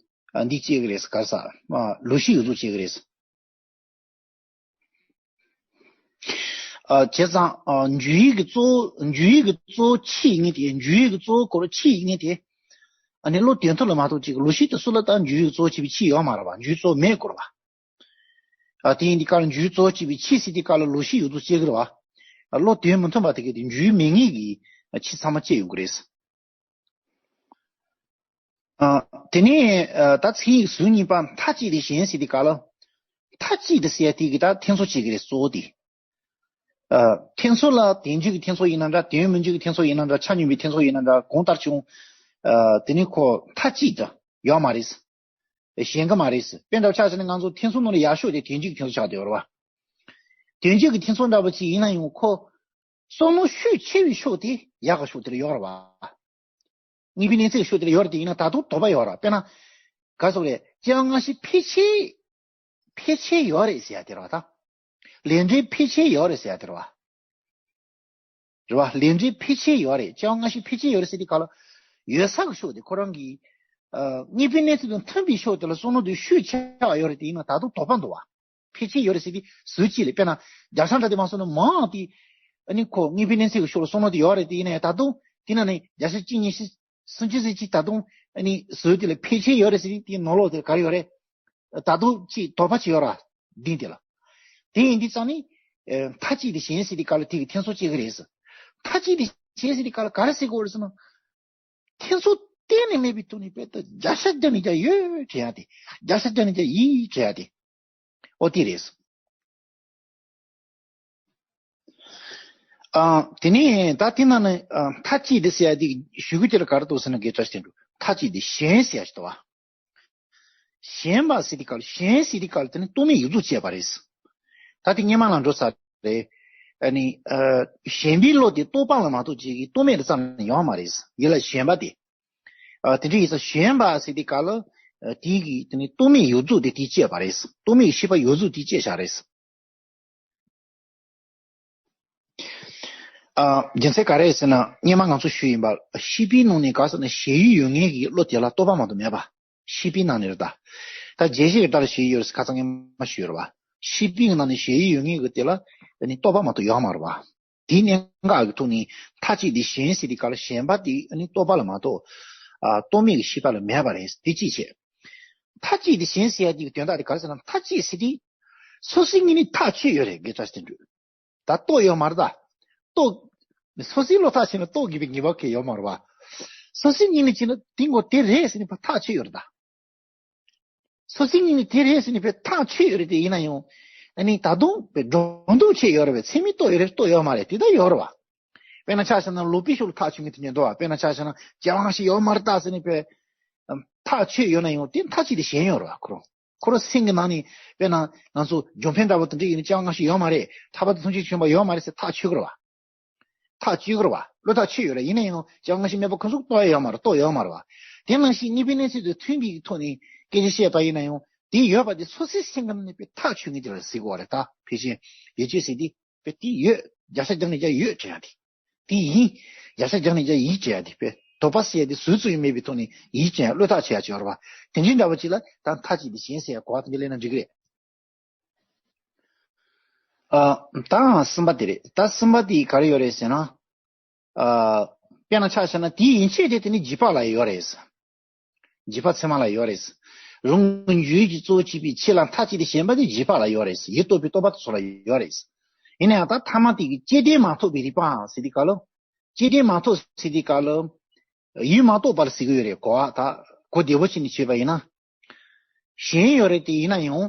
ཨ་འདི་བྱེད་ཀྱི་རེད། ག་རེ་ཟེར། ཨ་ལོག་ཤེས་ཡོངས་རྫོགས་བྱེད་ཀྱི་རེད། ཨ་བྱས་ཙང་ཨ་འཇུག་ཡུལ་གྱི་གཙོ་བོ་འཇུག་ཡུལ་གྱི་གཙོ་བོ་ཆོས་ཡིན་ངེས་དེ། འཇུག་ཡུལ་གྱི་གཙོ་བོ་གོ་ར་ཆོས་ཡིན་ངེས་དེ། ཨ་ནི་བློ་དོན་མཐུན་ལ་མ་གཏོགས་ཅིག་ལོག་ཤེས་དེ་སུ་ལ་ད་འཇུག་ཡུལ་གྱི་གཙོ་བོ་བྱེད་པའི་ཆོས་ཡོད་མ་རེད་བ། འཇུག་གཙོ་བོ་མེད་དགོས་རེད་བ། ཨ་དེ་ཡིན་དུས་ག་ལ་འཇུག་གཙོ་བོ་བྱེད་པའི་ཆོས་ཟེར་དུས་ག་ལ་ལོག་ཤེས་ཡོངས་རྫོགས་བྱེད་ཀྱི་རེད་བ། ཨ་བློ་དོན་མི་མཐུན་པ་དེ་གས་དེ་འཇུག་མེད་ངེས་ཀྱི་ཆོས་ཚང་མ་བྱེད་ཡོང་གི་རེད། ཨ་དེ་ནས་ཨ་ད་མཚན་ཉིད་ཟུར་གཉིས་པ་མཐའ་གཅིག་ཏུ་ཞེན་ཟེར་དུས་ག་ལ། མཐའ་གཅིག་ཏུ་ཟེར་ཡ་དེ་གི་ད་འཐེན་སོ་བྱེད་ཀྱི་རེད་གཙོ་བོ་དེ། ཨ་འཐེན་སོ་ལ་དོན་འཇུག་གི་འཐེན་སོ་ཡིན་ན་འདྲ། དོན་མི་འཇུག་གི་འཐེན་སོ་ཡིན་ན་འདྲ། ཆ་མཉམ་པའི་འཐེན་སོ་ཡིན་ན་འདྲ། གང་ལྟར་བྱུང་། ཨ་དེ་ནི་ཁོ་མཐའ་གཅིག་ཏུ་ཡོད་མ་རེད། ཞེན་གྱི་མ་རེད། དཔེ་འདྲ་ཆ་བཞག་ན་ང་ཚོ་འཐེན་སོ་ནང་ལ་ཡག་ཕྱོགས་དེ་དོན་འཇུག་གི་འཐེན་སོ་ཆགས་བསྡད་ཡོད་རེད་བ། དོན་འཇུག་གི་འཐེན་སོ་འདྲ་པོ་ཅིག་ཡིན་ན་ཡང་ཁོ་བསམ་བློ་ཤུགས་ཆེ་བའི་ཕྱོགས་དེ་ཡག་གི་ཕྱོགས་དེ་ལ་ཡོད་རེད་བ། དངོས་པོའི་གནས་ཚད་ཀྱི་ཕྱོགས་དེ་ལ་ཡོད་རེད་དེ་ཡིན་ན་ད་དུང་དོགས་པ་ཡོད་རེད། དཔེར་ན། ག་རེ་ཟེར་དགོས་རེད། སྐྱེ་བ་སྔ་ཕྱི་འཕེལ་ཆེ། འཕེལ་ཆེ་ཡོད་རེད་ཟེར་ཡ་དེ་རེད་བ་ད། ལས་འབྲས་འཕེལ་ཆེ་ཡོད་རེད་ཟེར་ཡ་དེ་རེད་བ། རེད་བ། ལས་འབྲས་འཕེལ་ཆེ་ཡོད་རེད། སྐྱེ་བ་སྔ་ཕྱི་འཕེལ་ཆེ་ཡོད་རེད་ཟེར་དུས་ག་ལ། ཡོད་ས་གི་ཕྱོགས་དེ་ཁོ་རང་གི། ཨ་དངོས་པོའི་གནས་ཚུལ་དང་མཐུན་པའི་ཕྱོགས་དེ་ལ་བསམ་བློ་དེ་ཤུགས་ཆེ་བ་ཡོད་རེད་དེ་ཡིན་ན་ད་དུང་དོགས་པ་འདུག་བ། འཕེལ་ཆེ་ཡོད་རེད་ཟེར་དུས་ཟུར་གཅིག་ལ་དཔེར་ན་བརྒྱ་ཆ་འདྲ་དེ་མ་སོང་ན་མང་དེ། ཨ་ནི་ཁོ་དངོས་པོའི་གནས་ཚུལ་གྱི་ཕྱོགས་ལ་བསམ་བློ་དེ་ཡོད་རེད་དེ་ཡིན་ན་ཡང་ད་དུང་དེ་ན་ནི་བརྒྱ་ཆ་གཅིག་གཉིས་བཞི་སུམ་ཅུ་ཙམ་ཅིག་ད་དུང་ཨ་ནི་ཟུར་དེ་ལ་འཕེལ་ཆེ་ཡོད་རེད་ཟེར་དུས་དེའི་ནང་ལོགས་དེ་ལ་ག་རེ་ཡོད་རེད། ད་དུང་ཅིག་དོགས་པ་ཅིག་ཡོད་ར། གདིང་དེ་ལ། དེ་ཡིན་དུས་ཙང་ནི། ཨེ། མཐའ་གཅིག་ཏུ་གཞན་ཟེར་དུས་སྐབས་ལ་དེ་གི་ཐེ་ཚོམ་སྐྱེ་གི་རེད་ཟེར། མཐའ་གཅིག་ཏུ་གཞན་ཟེར་དུས་སྐབས་ལ་ག་རེ་ཟེར་དགོས་རེད་ཟེར་ན། ཐེ་ཚོམ་གཏན་ནས་མེད་པའི་ཐོག་ནས་དཔེ་ལྟ་བརྒྱ་ཆ་བརྒྱ་ནས་བརྒྱ་ཡོད་དྲན་ཡ་དེ། བརྒྱ་ཆ་བརྒྱ་ནས་བརྒྱ་ཡིན་དྲན་ཡ་དེ། ཨོ་དེ་རེད། ཨ། དེ་ནས་ད་དེ་ནང་ནས་ཨ། མཐའ་གཅིག་ཏུ་ཟེར་ཡ་དེ་ཞུ་རྒྱུ་དེ་ལ་ག་རེ་འདུག་ཟེར་ན། དགེ་བཀྲ་ཤིས་དོན་གྲུབ། མཐའ་གཅིག་ཏུ་གཞན་ཟེར་ཡ་ཞིག་འདུག་བ། ཞེན་པ་ཟེར་དུས་སྐབས་ལ། ཞེན་ཟེར་དུས་སྐབས་ལ་དེ་ནི་རྟོག་མེད་ཡོངས་རྫོགས་བཅད་པ་རེད། ད་དེ་སྔོན་མ་ལ་འགྲོ་ཚར་རེད། ཨ་ནི་ཨ། ཞེན་པའི་བློ་དེ་རྟོག་པ་ལ་མ་གཏོགས་ཅིག་གི་རྟོག་མེད་ལ་རྩ་ནས་ཡོད་མ་རེད། ཡིད་ལ་ཞེན་པ་དེ། ཨ། དེ་འདྲ་ཡིན་ཙང་ཞེན་པ་ཟེར་དུས་སྐབས་ལ། ཨ། དེ་གི་དེ་ནི་རྟོག་མེད་ཡོངས་རྫོགས་དེ་དེས་བཅད་པ་རེད། རྟོག་མེད་ཤེས་པ་ཡོངས་རྫོགས་དེས་བཅད་བཞག་རེད། ཨ། རྒྱུ་མཚན་ག་རེ་ཟེར་ན། སྔོན་མ་ང་ཚོ་ཞུས་ཡིན་པ། ཤེས་པའི་ནང་ནས་ག་ཟེར་ན། ཞེན་ཡུལ་ཡོད་ངེས་ཀྱི་བློ་དེ་ལ་རྟོག་པ་མ་གཏོགས་མེད་པ། ཤེས་པའི་ནང་ནས་རེད་ད། ད་རྗེས་ཤེས་ཀྱི་ལྟར་ཞེན་ཡུལ་ཡོད་རེད་ཟེར་ཁ་སང་སྔོན་མ་ཞུས་ཡོད་རེད་བ། ཤེས་པའི་ནང་ནས་ཞེན་ཡུལ་ཡོད་ངེས་ཀྱི་དེ་ལ་ནི་རྟོག་པ་མ་གཏོགས་ཡོད་མ་རེད་བ། དེའི་གནད་འགག་གི་ཐོག་ནས་མཐའ་གཅིག་ཏུ་གཞན་ཟེར་དུས་སྐབས་ལ་ཞེན་པ་དེ་ནི་རྟོག་པ་ལ་མ་གཏོགས། ཨ། རྟོག་མེད་ཀྱི་ཤེས་པ་ལ་མེད་པ་རེད། དེ་གཅིག་བྱས། མཐའ་གཅིག་ཏུ་གཞན་ཟེར་ཡ་དེ་གི་དོན་དག་དེ་ག་རེ་ཟེར་ན། མཐའ་གཅིག་ཟེར་དུས་སོ་སོའི་ངོས་ནས་ཐག་ཆོད་ཡོད་རེད། དགེ་བཀྲ་ཤིས་དོན་གྲུབ། ད་རྟོགས་ཡོད་མ་རེད་ད། རྟོགས། སོ་སོའི་བློ་ཐག་ཆོད་ན་རྟོགས་དགོས་པའི་ངེས་པ་གང་ཡང་ཡོད་མ་རེད་བ། སོ་སོའི་ངོས་ནས་བྱས་ན་དེ་ངོ་དེ་རེད་ཟེར་ནས་ཕར་ཐག་ཆོད་ཡོད་རེད་ད། སོ་སོའི་ངོས་ནས་དེ་རེད་ཟེར་ནས་ཕར་ཐག་ཆོད་ཡོད་རེད་དེ། ཡིན་ན་ཡང་ཨ་ནི་ད་དུང་ཕར་སྒྲོ་འདོགས་བཅད་ཡོད་རེད་བས། ཚད་མས་རྟོགས་ཡོད་རེད། རྟོགས་ཡོད་མ་རེད་དེ་ད་ཡོད་རེད་བ། དཔེར་ན་ཆ་བཞག་ན་ལོག་པའི་ཕྱོགས་ལ་ཐག་ཆོད་མཁན་དེ་འདྲ་འདུག་བ། དཔེར་ན་ཆ་བཞག་ན་སྐྱེ་བ་སྔ་ཕྱི་ཡོད་མ་རེད་ད་ཟེར་ནས་ཕར་ཐག་ཆོད་ཡོད་ན་ཡང་དེ་མཐའ་གཅིག་ཏུ་ཞེན་ཡོད་རེད་བ། ཁོ་རང་། ཁོ་རང་སེམས་ཀྱི་ནང་ནས། དཔེར་ན་ང་ཚོ་འཇོན་ཐང་འདྲ་པོ་དེ་འདྲ་ཡིན་ན་སྐྱེ་བ་སྔ་ཕྱི་ཡོད་མ་རེད། ཐར་པ་དང་ཐམས་ཅད་མཁྱེན་པ་ཡོད་མ་རེད་ཟེར་ཐག་ཆོད་ཀྱི་རེད་བ། ཐག་ཆོད་ཀྱི་རེད་བ། བློ་ཐག་ཆོད་ཡོད་རེད། ཡིན་ན་ཡང་སྐྱེ་བ་སྔ་ཕྱི་མེད་པ་ཁོ་ཚོ་རྟོགས་ཡོད་མ་རེད། རྟོགས་ཡོད་མ་རེད་བ། དེ་ནང་བཞིན་གཉིས་པའི་གནས་ཚུལ་དང་མཐུན་པའི་ཐོག་ནས་སྐད་ཆ་བཤད་པ་ཡིན་ན་ཡང་དེ་ཡོད་པ་དེ་སོ་སོའི་སེམས་ཀྱི་ནང་ནས་ཕར་ཐག་ཆོད་མཁན་དེ་ལ་ཟེར་དགོས་པ་རེད། ད་ཕལ་ཆེར་ཡིད་དཔྱོད་ཟེར་དེ། དཔེ་དེ་ཡོད། བརྒྱ་ཆ་བརྒྱ་ནས་བརྒྱ་ཡོད་དྲན་ཡ་དེ། དེ་ཡིན། བརྒྱ་ཆ་བརྒྱ་ནས་བརྒྱ་ཡིན་དྲན་ཡ་དེ། དཔེ་དོགས་པ་ཟེར་ཡ་དེ་ཟུར་ཙམ་ཡང་མེད་པའི་ཐོག་ནས་ཡིན་དྲན་ཡ། བློ་ཐག་ཆོད་ཡ་ཅིག་ཡོད་རེད་བ། དེ་འདྲའི་འདྲ་བོ་ཅིག་ལ་ད་མཐའ་གཅིག་ཏུ་གཞན་ཟེར་ཡ་གོ་བ་དེ་འདྲ་སླེབས་ན་འགྲིག་གི་རེད། ཨ། ད་གསུམ་པ་དེ་རེད། ད་གསུམ་པ་དེ་ག་རེ་ཡོད་རེད་ཟེར་ན། ཨ། དཔེར་ན་ཆ་བཞག་ན་དེའི་ཡན་ཆད་དེ་དེ་ནི་འཇིགས་པ་ལ་ཡོད་རེད། འཇིགས་པ་ཚད་མ་ལ་ཡོད་རེད། རང་གི་འཇུག་ཡུལ་གྱི་གཙོ་བོ་བྱེད་པའི་ཆོས་ལ་མཐའ་གཅིག་ཏུ་ཞེན་པ་དེ་འཇིགས་པ་ལ་ཡོད་རེད། ཡུལ་རྟོག་པའི་རྟོག་པ་དེ་ཚོ་ལ་ཡོད་རེད། ཡིན་ན་ཡང་ད་ཐ་མ་དེ་གི་སྐྱེ་དེ་མ་ཐོགས་པའི་རིག་པའང་ཟེར་དུས་སྐབས་ལ། སྐྱེ་དེ་མ་ཐོགས་ཟེར་དུས་སྐབས་ལ། ཡུལ་མ་རྟོགས་པར་ཟེར་གྱི་ཡོད་རེད། གོ་བ་ད་གོ་བདེ་པོ་བྱས་ནས་བྱས་པ་ཡིན་ན། གཞན་ཡོད་རེད་དེ། ཡིན་ན་ཡང་།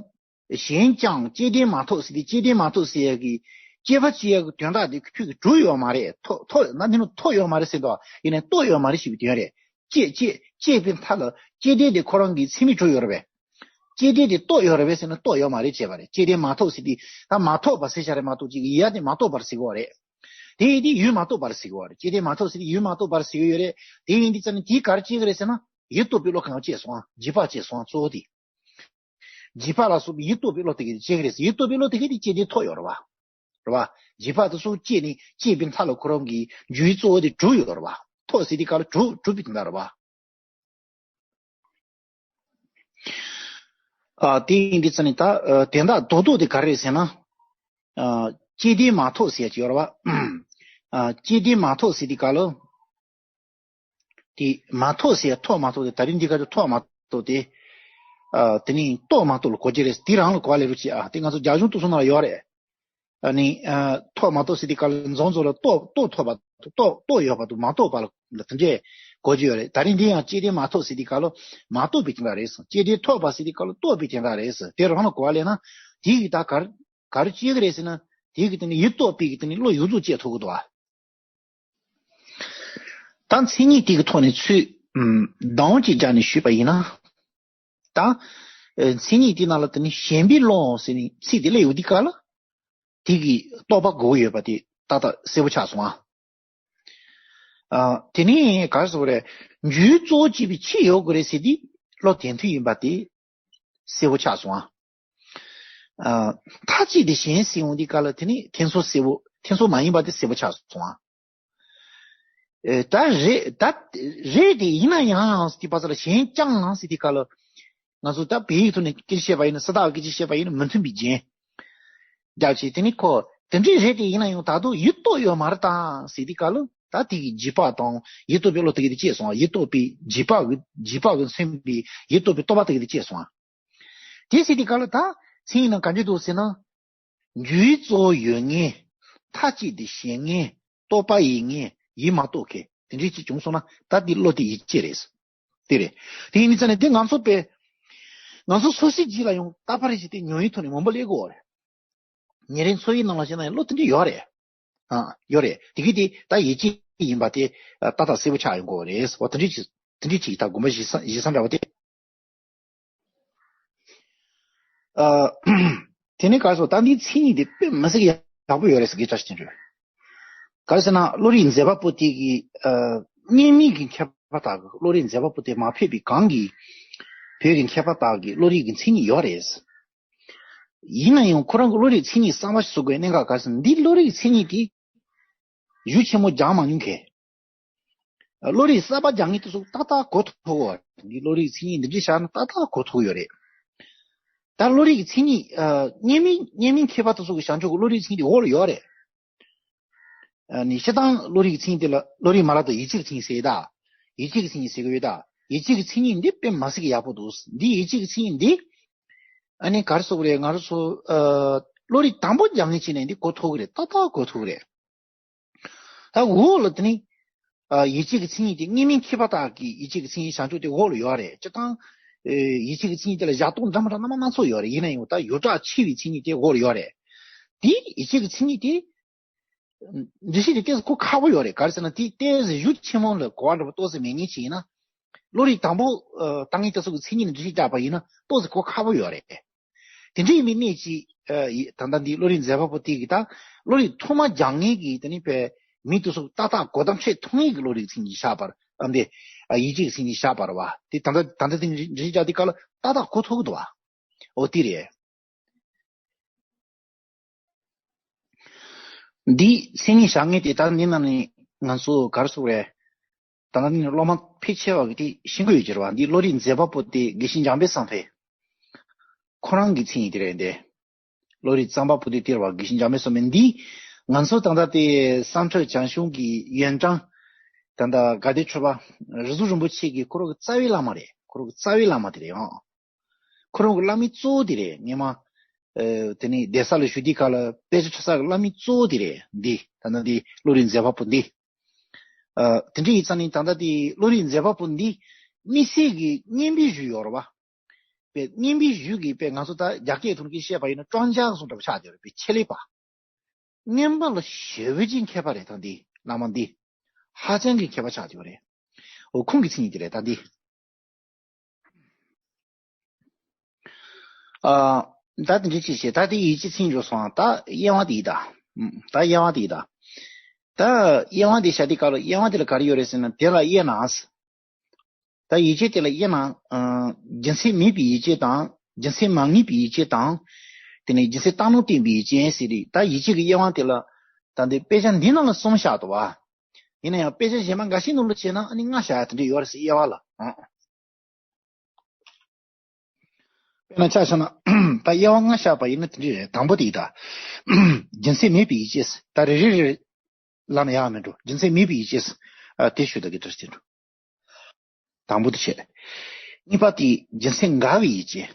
གཞན་ཀྱང་སྐྱེ་དེ་མ་ཐོགས་ཟེར་དུས། སྐྱེ་དེ་མ་ཐོགས་ཟེར་ཡ་གི་སྐྱེ་བ་སྐྱེ་ཡ་གི་དོན་དག་དེ་ཁྱོད་ཀྱིས་གྲུབ་ཡོད་མ་རེད། ཐོགས་ཐོགས་ན་དེ་ནི་ཐོགས་ཡོད་མ་རེད་ཟེར་འདུག་ཡིན་ནའི་རྟོགས་ཡོད་མ་རེད་ཞེས་པའི་དོན་རེད། སྐྱེ་སྐྱེ་སྐྱེས་པའི་མཐའ་ལ་སྐྱེ་དེ་དེ་ཁོ་རང་གི་ཚད་མས་གྲུབ་ཡོད་རེད་པས། སྐྱེ་དེ་དེ་རྟོགས་ཡོད་རེད་པས་ཟེར་ན་རྟོགས་ཡོད་མ་རེད་བྱས་པ་རེད། སྐྱེ་དེ་མ་ཐོགས་ཟེར་དུས་ད་མ་ཐོགས་པ་ཟེར་བྱ་རེད་མ་གཏོགས་ཅིག་ཡ་དེ་མ་རྟོགས་པར་ཟེར་གྱི་ཡོད་རེད། དེ་ཡིན་དུས་ཡུལ་མ་རྟོགས་པར་ཟེར་གྱི་ཡོད་རེད། སྐྱེ་དེ་མ་ཐོགས་ཟེར་དུས་ཡུལ་མ་རྟོགས་པར་ཟེར་གྱི་ཡོད་རེད། དེ་ཡིན་དུས་ཙ་ན་དེས་ག་རེ་སྐྱེ་གི་རེད་ཟེར་ན། ཡུལ་རྟོག་པའི་བློ་གང་སྐྱེས་སོང་། འཇིགས་པ་སྐྱེས་སོང་། གཙོ་བོ་དེ། འཇིགས་པ་ལ་སོགས་པའི་ཡུལ་རྟོག་པའི་བློ་དེ་གས་དེ་སྐྱེ་གི་རེད། ཡུལ་རྟོག་པའི་བློ་དེ་གས་དེ་སྐྱེ་དེ་ཐོགས་ཡོད་རེད་བ། རེད་བ། འཇིགས་པ་དེ་ཚོ་སྐྱེས་ནས་སྐྱེས་པའི་མཐའ་ལ་ཁོ་རང་གི་འཇུག་ཡུལ་གཙོ་བོ་དེ་གྲུབ་ཡོད་རེད་བ། ཐོགས་ཟེར་དུས་སྐབས་ལ་གྲུབ་གྲུབ་པའི་དོན་དག་རེད་བ། ཨ། དེ་ཡིན་དུས་ཙ་ན་ད་ཨ། དོན་དག་རྡོག་རྡོག་དེ་ག་རེ་རེད་ཟེར་ན། ཨ། སྐྱེ་དེ་མ་ཐོགས་ཟེར་ཡ་ཅིག་ཡོད་རེད་བ། ཨ། སྐྱེ་དེ་མ་ཐོགས་ཟེར་དུས་སྐབས་ལ། དེ་མ་ཐོགས་ཟེར་ཐོགས་མ་ཐོགས་དེ། ད་རིང་འདི་ག་ཚོད་ཐོགས་མ་ཐོགས་དེ། ཨ། དེ་ནི་རྟོགས་མ་ཐོགས་ལ་གོ་རྒྱུ་རེད། དེ་རང་ལ་གོ་བ་ལེན་རོགས་བྱེད་ཨ། དེ་ང་ཚོ་རྒྱ་གཞུང་རྟོག་ཚོགས་ནང་ལ་ཡོད་རེད། ཨ་ནི། ཨ། ཐོགས་མ་ཐོགས་ཟེར་དུས་སྐབས་ལ་འཛོམས་འཛོམས་ལ་རྟོགས་རྟོགས་ཐོགས་པ། རྟོགས་རྟོགས་ཡོད་པ་དང་མ་རྟོགས་པ་ལ་དེ་འདྲས་གོ་རྒྱུ་ཡོད་རེད། ད་རིང་འདི་ཡང་སྐྱེ་དེ་མ་ཐོགས་ཟེར་དུས་སྐབས་ལ་མ་རྟོགས་པའི་དོན་དག་རེད་ཟེར། སྐྱེ་དེ་ཐོགས་པ་ཟེར་དུས་སྐབས་ལ་རྟོགས་པའི་དོན་དག་རེད་ཟེར། དེ་རང་ལ་གོ་བ་ལེན་ན་དེ་གི་ད་ག་རེ་ག་རེ་སྐྱེ་གི་རེད་ཟེར་ན། དེ་གི་དེ་ནི་ཡུལ་རྟོག་པའི་གི་དེ་ནི་བློ་ཡོངས་རྫོགས་སྐྱེ་ཐུབ་ཀྱི་འདུག་ཨ། ད་མཚན་ཉིད་དེ་གི་ཐོག་ནས་ཚུར་ཨམ་ལྡང་ཅིག་སྦྱར་ནས་ཞུས་པ་ཡིན་ན། ད་ཨེ་མཚན་ཉིད་དེ་ནང་ལ་དེ་ནི་ཞེན་པའི་བློ་ཟེར་ནས་ཚིག་དེ་སླེབས་ཡོང་དུས་སྐབས་ལ། དེ་གི་རྟོག་པ་དགོས་ཀྱི་ཡོད་པ་དེ་ཏག་ཏག་གསལ་པོ་ཆགས་སོང་ཨ། ཨ། དེ་ནས་ག་རེ་ཟེར་དགོས་རེད། འཇུག་གཙོ་བོ་བྱེད་པའི་ཆོས་ཡོད་དགོས་རེད་ཟེར་དུས་བློ་དོན་མཐུན་ཡིན་པ་དེ་གསལ་པོ་ཆགས་སོང་ཨ། ཨ། མཐའ་གཅིག་ཏུ་གཞན་ཟེར་ཡོང་དུས་སྐབས་ལ་དེ་ནི་ཐེ་ཚོམ་གསལ་པོ། ཐེ་ཚོམ་མ་ཡིན་པ་དེ་གསལ་པོ་ཆགས་སོང་ཨ། ཨེ། ད་རེད། ད་རེད་དེ། ཡིན་ན་ཡང་ཟེར་དུས་པ་ས་ལ་གཞན་ཀྱང་ཟེར་དུས་སྐབས་ལ། ང་ཚོ་ད་བོད་ཡིག་ཐོག་ནས་སྐད་ཆ་བཤད་པ་ཡིན་ན། ས་ཐག་གི་སྐད་ཆ་བཤད་པ་ཡིན་ན་མི་མཐུན་པའི་རྒྱན་རྒྱབ་བྱས། དེ་ནི་ཁོ་དེ་འདྲས་རེད་དེ། ཡིན་ན་ཡང་ད་དུང་ཡུལ་རྟོག་ཡོད་མ་རེད་ད་ཟེར་དུས་སྐབས་ལ། ད་དེ་གི་འཇིགས་པ་དང་ཡུལ་རྟོག་པའི་བློ་དེ་གི་དེ་སྐྱེས་སོང་། ཡུལ་རྟོག་པའི་འཇིགས་པ་གི་འཇིགས་པ་གི་མཚོན་པའི་ཡུལ་རྟོག་པའི་རྟོག་པ་དེ་གི་དེ་སྐྱེས་སོང་། དེ་ཟེར་དུས་སྐབས་ལ་ད་མཚན་ཉིད་ནང་ག་འདྲས་འདུག་ཟེར་ན། རྒྱུའི་གཙོ་བོ་ཡོད་ངེས། མཐའ་གཅིག་ཏུ་ཞེན་ངེས། རྟོག་པ་ཡིན་ངེས། ཡིད་མ་རྟོགས་མཁན་དེ་འདྲའི་ཅིག་བྱུང་སོང་ན། ད་འདི་བློ་དེ་ཡིད་ཆེས་རེད། དེ་རེད། དེ་ཡིན་ཙང་ནས་དེ་ང་ཚོ་པས་ང་ཚོ་སོ་སོའི་རྗེས་ལ་ཡང་རྟག་པར་བྱས་ཏེ་ཉོན་ཡིད་ཐོག་ནས་མང་པོ་སླེབས་དགོས་རེད། ཉིན་རེའི་འཚོ་བའི་ནང་ལ་བྱས་ན་ཡང་བློ་དེ་འདྲ་ཡོད་རེད། ཨ། ཡོད་རེད། དེ་གི་དེ་ད་ཡིད་ཆེས་ཡིན་པ་དེ་ཏག་ཏག་གསལ་པོ་ཆགས་ཡོང་གི་རེད། འོ་དེ་འདྲ་ཅིག་དེ་འདྲ་ཅིག་ད་དགོངས་པ་བཞེས་ས་བཞེས་ས་འདྲ་བ་དེ། ཨ། དེ་ནས་ག་རེ་ཟེར། ད་འདིའི་མཚན་ཉིད་དེ་དཔེ་མི་སྲིད་ཀྱི་ཡག་པོ་ཡོད་རེད་ཟེར་གི་བཀྲ་ཤིས་དོན་གྲུབ། ག་རེ་ཟེར་ན། བློ་རིག་མཛད་པ་པོ་དེ་གི་ཨ་སྔོན་མའི་གི་མཁས་པ་དག་གི། བློ་རིག་མཛད་པ་པོ་དེ་མ་ཕེབས་པའི་གོང་གི་བོད་ཀྱི་མཁས་པ་དག་གི་བློ་རིག་གི་མཚན་ཉིད་ཡོད་རེད། ཡིན་ན་ཡང་ཁོ་རང་གི་བློ་རིག་མཚན་ཉིད་གསར་པ་ཞིག་བཟོ་དགོས་གནད་འགག་ག་རེ་ཟེར་ན། འདི་བློ་རིག་མཚན་ཉིད་དེ་གཞུང་ཆེན་མོ་སྦྱང་མ་མྱོང་མཁན། བློ་རིག་གསར་པ་སྦྱང་མཁན་དེ་ཚོ་ཏག་ཏག་གོ་ཐུབ་ཀྱི་ཡོད་རེད། འདི་བློ་རིག་མཚན་ཉིད་འདི་འདྲ་བཞག་ན་ཏག་ཏག་གོ་ཐུབ་ཀྱི་ཡོད་རེད། ད་བློ་རིག་མཚན་ཉིད་ཨ་སྔོན་མའི་སྔོན་མའི་མཁས་པ་དེ་ཚོ་གི་བྱང་ཆུབ་ཀྱི་བློ་རིག་མཚན་ཉིད་དེ་འོག་ལ་ཡོད་རེད། ཨ་ནི་སྤྱིར་བཏང་བློ་རིག་གི་མཚན་ཉིད་དེ་ལ། བློ་རིག་མ་ལབ་དང་ཡིད་ཆེས་ཀྱི་མཚན་ཉིད་ཟེར་ཡོད་ད། ཡིད་ཆེས་ཀྱི་མཚན་ཉིད་ཟེར་གྱི་ཡོད་ད། ཡིད་ཆེས་ཀྱི་མཚན་ཉིད་འདི་དཔེ་མི་སྲིད་ཀྱི་ཡག་པོ་འདུག། འདི་ཡིད་ཆེས་ཀྱི་མཚན་ཉིད་འདི་ཨ་ནི་ག་རེ་ཟེར་དགོས་རེད། ང་རང་ཚོ་ཨ་བློ་རིག་དང་པོ་སྦྱང་མཁན་བྱས་ནས་འདི་གོ་ཐུབ་ཀྱི་རེད། ཏག་ཏག་གོ་ཐུབ་ཀྱི་རེད། ད་འོག་ལ་དེ་ནི་ཨ་ཡིད་ཆེས་ཀྱི་མཚན་ཉིད་དེ། སྔོན་མའི་མཁས་པ་དག་གི་ཡིད་ཆེས་ཀྱི་མཚན་ཉིད་བྱང་ཆུབ་དེ་འོག་ལ་ཡོད་རེད། སྤྱིར་བཏང་ཨེ་ཡིད་ཆེས་ཀྱི་མཚན་ཉིད་དེ་ལ་བཞག་སྟངས་འདྲ་མི་འདྲ་སྣ་མང་སྣ་ཚོགས་ཡོད་རེད། ཡིན་ན་ཡང་ད་ཡོངས་གྲགས་ཆེ་བའི་མཚན་ཉིད་དེ་འོག་ལ་ཡོད་རེད། དེ་ཡིད་ཆེས་ཀྱི་མཚན་ཉིད་དེ་འགྲེལ་བཤད་དེ་ཏོག་ཙམ་གོ་ཁག་པོ་ཡོད་རེད། ག་རེ་ཟེར་ན། དེ་ཏོག་ཙམ་གཞུང་ཆེན་མོ་ལ་གོ་བ་འདྲ་པོ་ཏོག་ཙམ་མེད་མཁན་ཅིག་ཡིན་ན། བློ་རིག་དང་པོ་ཨ་བཏང་མཁན་དེ་ཚོ་གི་མཚན་ཉིད་ལ་འགྲེལ་བཤད་རྒྱག་པ་ཡིན་ན་ཏོག་ཙམ་གོ་ཁག་པོ་ཡོད་རེད། དེ་འདྲ་ཡིན་པའི་གནད་ཅིག་ཨ་ཡི་ད་ལྟ་འདི་བློ་རིག་མཛད་པ་པོ་དེ་གི་ད་བློ་རིག་ཐོག་མ་སྦྱང་མཁན་གི་དེ་ནི་པའི་མི་དེ་ཚོ་ཏག་ཏག་གོ་བརྡ་འཕྲོད་ཐུབ་མཁན་གི་བློ་རིག་མཚན་ཉིད་བཞག་པར། ཨ་འདི་ཨ་ཡིད་ཆེས་ཀྱི་མཚན་ཉིད་བཞག་པ་རེད་བ། དེ་ད་ལྟ་ད་ལྟ་དེ་འགྲེལ་བཤད་རྒྱག་དུས་སྐབས་ལ་ཏག་ཏག་གོ་ཐུབ་ཀྱི་འདུག་བ། འོ་དེ་རེད། འདི་མཚན་ཉིད་བཞག་མཁན་དེ་ད་ནི་ནང་ནས་ང་ཚོ་ག་རེ་ཟེར་དགོས་རེད། ད་ནི་སློབ་མ་ཕལ་ཆེ་བ་གིས་དེ་ཤེས་ཀྱི་ཡོད་ཀྱི་རེད་བ། འདི་བློ་རིག་མཛད་པ་པོ་དེ་དགེ་བཤེས་འཇམ་དཔལ་བསམ་འཕེལ་ཁོ་རང་གི་མཚན་ཉིད་དེ་རེད་དེ། བློ་རིག་རྩོམ་པ་པོ་དེ་དེ་རེད་བ། དགེ་བཤེས་འཇམ་དཔལ་བསམ་འཕེལ། འདི་ང་ཚོ་ད་ལྟ་དེ་བསམ་འཕྲུལ་བྱང་ཆུབ་ཀྱི་ཡོན་ཀྲང་། ད་ལྟ་དགའ་ལྡན་ཁྲོས་པ་རིག་འཛིན་རིན་པོ་ཆེ་གི་ཁོ་རང་གི་རྩ་བའི་བླ་མ་རེད། ཁོ་རང་གི་རྩ་བའི་བླ་མ་དེ་རེད་ཨང་། ཁོ་རང་གི་བླ་མའི་གཙོ་བོ་དེ་རེད། སྔོན་མ་ཨ་དེ་ནི་གདན་ས་ལ་བཞུགས་དུས་སྐབས་ལ་དཔེ་ཆ་ཁྲིད་ས་གི་བླ་མའི་གཙོ་བོ་དེ་རེད། འདི་ད་ལྟ་འདི་བློ་རིག་མཛད་པ་པོ་འདི། ཨ་དེ་འདྲ་ཡིན་ཙང་ནི་ད་ལྟ་དེ་བློ་རིག་མཛད་པ་པོ་འདི་དམིགས་བསལ་གྱི་སྙན་པའི་གཞུང་ཡོད་རེད་བ། པའི་སྙན་པའི་གཞུང་གི་པའི་ང་ཚོ་ད་རྒྱ་སྐད་ཐོག་གི་བཤད་པ་ཡིན་ན་སྲོག་ཆགས་སོང་འདྲ་པོ་ཆགས་བསྡད་ཡོད་རེད། པའི་ཆེད་ལས་པ། སྔོན་མ་ལ་ཞེ་པོ་ཅིག་མཁས་པ་རེད། ད་འདི་བླ་མ་འདི་ཧ་ཅང་གི་མཁས་པ་ཆགས་བསྡད་ཡོད་རེད། འོ་ཁོང་གི་མཚན་ཉིད་དེ་རེད་ད་འདི། ཨ། ད་དེ་འདྲ་ཅིག་བྱས། ད་དེ་ཡིད་ཆེས་མཚན་ཉིད་འགྲོ་སོང་། ད་དབྱེ་བ་དེ་ཡིན་ད། ད་དབྱེ་བ་དེ་ཡིན་ད། ད་དབྱེ་བ་དེ་བྱ་དེ་ག་ལ། དབྱེ་བ་དེ་ལ་ག་རེ་ཡོད་རེད་ཟེར་ན། དེ་ལ་དབྱེ་ན། ད་ཡིད་ཆེས་དེ་ལ་དབྱེ་ན། ཨ། རྒྱུ་མཚན་མེད་པའི་ཡིད་ཆེས་དང་། རྒྱུ་མཚན་མ་ངེས་པའི་ཡིད་ཆེས་དང་། དེ་ནས་རྒྱུ་མཚན་རྟག་ལུང་བསྟན་པའི་ཡིད་ཆེས་ཟེར་རེད། ད་ཡིད་ཆེས་ཀྱི་དབྱེ་བ་དེ་ལ་ད་འདི་དཔེ་ཆ་འདི་ནང་ལ་གསུམ་བཞག་འདུག་བ། ཡིན་ན་ཡང་དཔེ་ཆ་གཞན་པ་འགའ་ཤས་ནང་ལ་བྱས་ན་ཨ་ནི་ལྔ་བཞག་ཡ་དེ་འདྲ་ཡོད་རེད་ཟེར། དབྱེ་བ་ལ། ཨང་། དཔེར་ན་ཆ་བཞག་ན། ད་དབྱེ་བ་ལྔ་བཞག་པ་ཡིན་ན་དེ་འདྲ་རེད། དང་པོ་དེ་ད་རྒྱུ་མཚན་མེད་པའི་ཡིད་ཆེས། ད་རེ་རེ་རེ་ལབ་ན་ཡག་མེད་འགྲོ། རྒྱུ་མཚན་མེད་པའི་ཡིད་ཆེས། ཨ། དེ་ཞུ་ད་གི་དུས་དེ་འགྲོ། དང་པོ་དེ་བྱས། གཉིས་པ་དེ་རྒྱུ་མཚན་འགལ་བའི་ཡིད་ཆེས།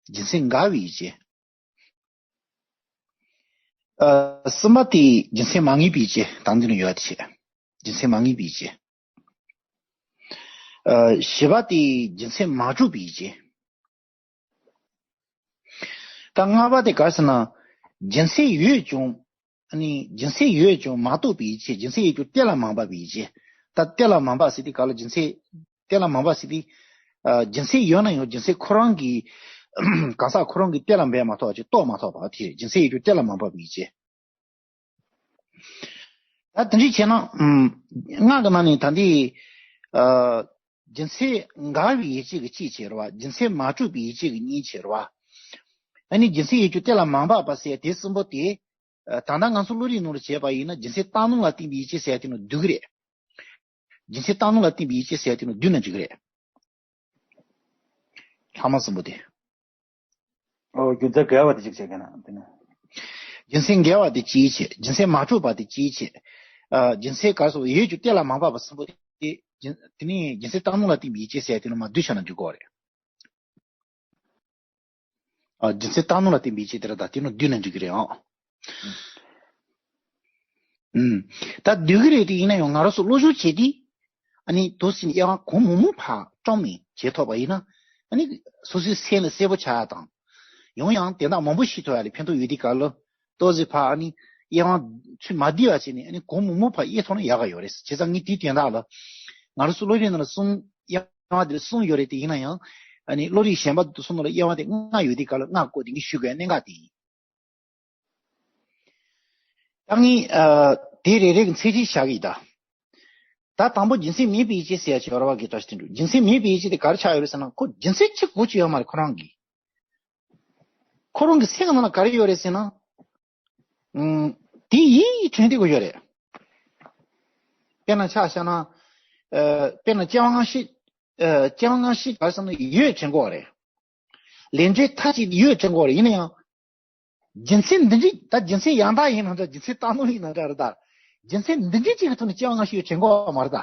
རྒྱུ་མཚན་འགལ་བའི་ཡིད་ཆེས། ཨ། གསུམ་པ་དེ་རྒྱུ་མཚན་མ་ངེས་པའི་ཡིད་ཆེས། དང་དེ་ནི་ཡོད་པ་དེ་བྱས། རྒྱུ་མཚན་མ་ངེས་པའི་ཡིད་ཆེས། ཨ། བཞི་པ་དེ་རྒྱུ་མཚན་མ་གྲུབ་པའི་ཡིད་ཆེས། ད་ལྔ་པ་དེ་ག་རེ་ཟེར་ན། རྒྱུ་མཚན་ཡོད་ཀྱང་། ཨ་ནི་རྒྱུ་མཚན་ཡོད་ཀྱང་མ་རྟོགས་པའི་ཡིད་ཆེས། རྒྱུ་མཚན་ཡོད་ཀྱང་གཏན་ལ་མ་ཕབ་པའི་ཡིད་ཆེས། ད་གཏན་ལ་མ་ཕབ་ཟེར་དུས་ག་ལ། རྒྱུ་མཚན་གཏན་ལ་མ་ཕབ་ཟེར་དུས། ཨ། རྒྱུ་མཚན་ཡོད་ན་ཡང་རྒྱུ་མཚན་ཁོ་རང་གིས། གང་ཟག་ཁོ་རང་གིས་གཏན་ལ་འབེབས་མ་ཐུབ་པ་ཅིག། རྟོགས་མ་ཐུབ་པ་དེ་རེད། རྒྱུ་མཚན་ཡོད་ཀྱང་གཏན་ལ་མ་ཕབ་པའི་ཡིད་ཆེས། ད་དེ་འདྲ་བྱས་ན། ཨམ། སྔགས་ཀྱི་ནང་ནས་ད་འདི། ཨ། རྒྱུ་མཚན་འགལ་བའི་ཡིད་ཆེས་ཀྱི་གཅིག་བྱས་རེད་བ། རྒྱུ་མཚན་མ་གྲུབ་པའི་ཡིད་ཆེས་ཀྱི་གཉིས་བྱས་རེད་བ། ཨ་ནི་རྒྱུ་མཚན་ཡོད་ཀྱང་གཏན་ལ་མ་ཕབ་པ་ཟེར་དེ་གསུམ་པོ་དེ། ཨ། ད་ལྟ་ང་ཚོ་བློ་རིག་ནང་ལ་བྱས་པ་ཡིན་ན་རྒྱུ་མཚན་རྟག་ལུང་ལ་བརྟེན་པའི་ཡིད་ཆེས་ཟེར་ཡ་དེ་ནི་བསྡུས་ཀྱི་རེད། རྒྱུ་མཚན་རྟག་ལུང་ལ་བརྟེན་པའི་ཡིད་ཆེས་ཟེར་ཡ་དེ་ནི་བསྡུས་ན་འགྲིག་གི་རེད། ལྷག་མ་གསུམ་པོ་དེ། ཨོ། རྒྱུ་མཚན་འགལ་བ་དེ་གཅིག་བྱས་ཀྱི་ན་དེ་ནི། རྒྱུ་མཚན་འགལ་བ་དེ་གཅིག་བྱས། རྒྱུ་མཚན་མ་གྲུབ་པ་དེ་གཅིག་བྱས། ཨ། རྒྱུ་མཚན་ག་རེ་ཟེར། ཡོད་ཀྱང་གཏན་ལ་མ་ཕབ་པ་གསུམ་པོ་དེ། རྒྱུ། དེ་ནི་རྒྱུ་མཚན་རྟག་ལུང་ལ་བརྟེན་པའི་ཡིད་ཆེས་ཟེར་ཡ་དེ་ནི་མར་བསྡུས་བྱས་ན་འགྲིག་གི་རེད། ཨ། རྒྱུ་མཚན་རྟག་ལུང་ལ་བརྟེན་པའི་ཡིད་ཆེས་དེ་རེད། ད་དེ་ནི་བསྡུས་ན་འགྲིག་གི་རེད་ཨང་། ཨུམ། ད་འདོད་ཀྱི་རེད་དེ། ཡིན་ན་ཡང་ང་རང་ཚོ་བློ་སྦྱོང་བྱས་ཏེ། ཨ་ནི་དུ་ཟིན་དབྱེ་བ་གོང་མང་མང་ཕར་བཀྲམ་ནས་བྱེད་ཐུབ་པ་ཡིན་ན། ཨ་ནི་སོ་སོའི་སེམས་ལ་གསལ་པོ་ཆགས་ཡ་དང་། ཡང་ཡང་དོན་དག་མང་པོ་ཤེས་ཐུབ་ཡ་ལ་ཕན་ཐོགས་ཡོད་དེ་ག་ལ། དུ་ཟིན་ཕར་ཨ་ནི་དབྱེ་བ་ཚུར་མ་བསྡུས་པ་བྱས་ནས། ཨ་ནི་གོང་མང་མང་ཕར་དབྱེ་ཐུབ་ན་ཡག་ག་ཡོད་རེད། བྱས་ཙང་ངས་དེའི་དོན་དག་ལ། ང་རང་ཚོ་བློ་རིག་ནང་ལ་གསུམ། དབྱེ་བ་དེ་གསུམ་ཡོད་རེད་དེ། ཡིན་ན་ཡང་། ཨ་ནི་བློ་རིག་གཞན་པ་དེ་ཚོ་ནང་ལ་དབྱེ་བ་དེ་ལྔ་ཡོད་དེ་ག་ལ། ལྔ་བཀོད་དེ་ངས་ཞུ་དགོས་གནད་འགག་དེ་ཡིན། ད་ངས་ཨ་དེ་རེ་རེ་གི་ཚད་གཞི་བཞག་གི་ཡིན་ད། ད་དང་པོ་རྒྱུ་མཚན་མེད་པའི་ཡིད་ཆེས་ཟེར་ཡ་ཅིག་ཡོད་རེད་བ། དགེ་བཀྲ་ཤིས་དོན་གྲུབ། རྒྱུ་མཚན་མེད་པའི་ཡིད་ཆེས་དེ་ག་རེ་ཆགས་ཡོད་རེད་ཟེར་ན། ཁོ་རྒྱུ་མཚན་གཅིག་པོ་ཅིག་ཡོད་མ་རེད། ཁོ་རང་གི་ཁོ་རང་གི་སེམས་ནང་ལ་ག་རེ་ཡོད་རེད་ཟེར་ན། ཨུམ། དེ་ཡིད་དྲན་བསྡད་དགོས་ཡོད་རེད། དཔེར་ན་ཆ་བཞག་ན། ཨ་དཔེར་ན་སྐྱེ་བ་སྔ་ཕྱི། ཨ་སྐྱེ་བ་སྔ་ཕྱི་ག་རེ་ཟེར་ན་ཡོད་དྲན་དགོས་པ་རེད། ལས་འབྲས་མཐའ་གཅིག་ཡོད་དྲན་དགོས་པ་རེད། ཡིན་ན་ཡང་། རྒྱུ་མཚན་འདི་འདྲའི། ད་རྒྱུ་མཚན་ཡང་དག་ཡིན་ན་འདྲ། རྒྱུ་མཚན་རྟག་ལོག་ཡིན་ན་འདྲ་རེད་ད། རྒྱུ་མཚན་འདི་འདྲའི་གཅིག་གི་ཐོག་ནས་སྐྱེ་བ་སྔ་ཕྱི་ཡོད་དྲན་དགོས་པ་མ་རེད་ད།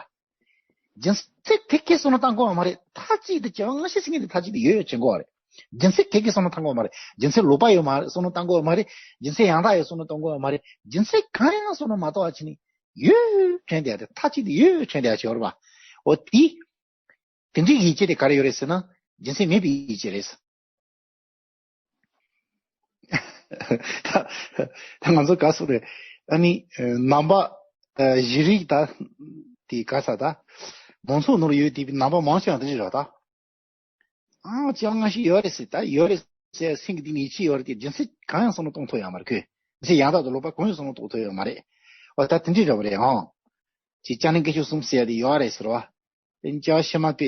རྒྱུ་མཚན་དེ་ག་གི་བསམ་བློ་བཏང་དགོས་པ་མ་རེད། མཐའ་གཅིག་ཏུ་སྐྱེ་བ་སྔ་ཕྱི་ཟེར་མཁན་དེ་མཐའ་གཅིག་ཏུ་ཡོད་ཡོད་དྲན་དགོས་པ་རེད། རྒྱུ་མཚན་ག་གི་བསམ་བློ་བཏང་དགོས་པ་མ་རེད། རྒྱུ་མཚན་ལོག་པ་ཡོད་མ་རེད། བསམ་བློ་བཏང་དགོས་པ་མ་རེད། རྒྱུ་མཚན་ཡང་དག་ཡོད་བསམ་བློ་བཏང་དགོས་པ་མ་རེད། རྒྱུ་མཚན་གང་ཡང་བསམ་བློ་མ་བཏང་བ་བྱས་ནས་ཡོད་དྲན་བསྡད་ཡ་དེ། མཐའ་གཅིག་ཏུ་ཡོད་ཡོད་དྲན་བསྡད་ཡ་ཅིག་ཡོད་རེད་པ། འོ་དེ། དེ་འདྲའི་ཡིད་ཆེས་དེ་ག་རེ་ཡོད་རེད་ཟེར་ན། རྒྱུ་མཚན་མེད་པའི་ཡིད་ཆེས་རེད། ད་ང་ཚོ་ག་སུ་རེད། ཨ་ནི་ནང་པ་གཞི་རིག་ད་དེ་ག་ས་ད་མང་ཚོགས་ནང་ལ་ཡོད་དེ། ནང་པ་མང་ཆེ་བ་དེ་འདྲ་རེད་ད། ཨང་། སྐྱེ་བ་སྔ་ཕྱི་ཡོད་རེད་ཟེར། ད་ཡོད་རེད་ཟེར། སེམས་ཀྱི་གཏིང་ནས་ཡིད་ཆེས་ཡོད་རེད་དེ། རྒྱུ་མཚན་གང་ཡང་བསམ་བློ་གཏོང་ཐུབ་ཡོད་མ་རེད་ཁོས། རྒྱུ་མཚན་ཡང་དག་ཏུ་ལོག་པ་གང་ཡང་བསམ་བློ་གཏོང་ཐུབ་ཡོད་མ་རེད། འོ་ད་དེ་འདྲ་འདྲ་པོ་རེད་ཨང་། ཅིག་སྐྱབས་གནས་དཀོན་མཆོག་གསུམ་ཟེར་ཡ་དེ་ཡོད་རེད་ཟེར་བ། དེ་སྐྱེ་བ་ཕྱི་མ་དེ་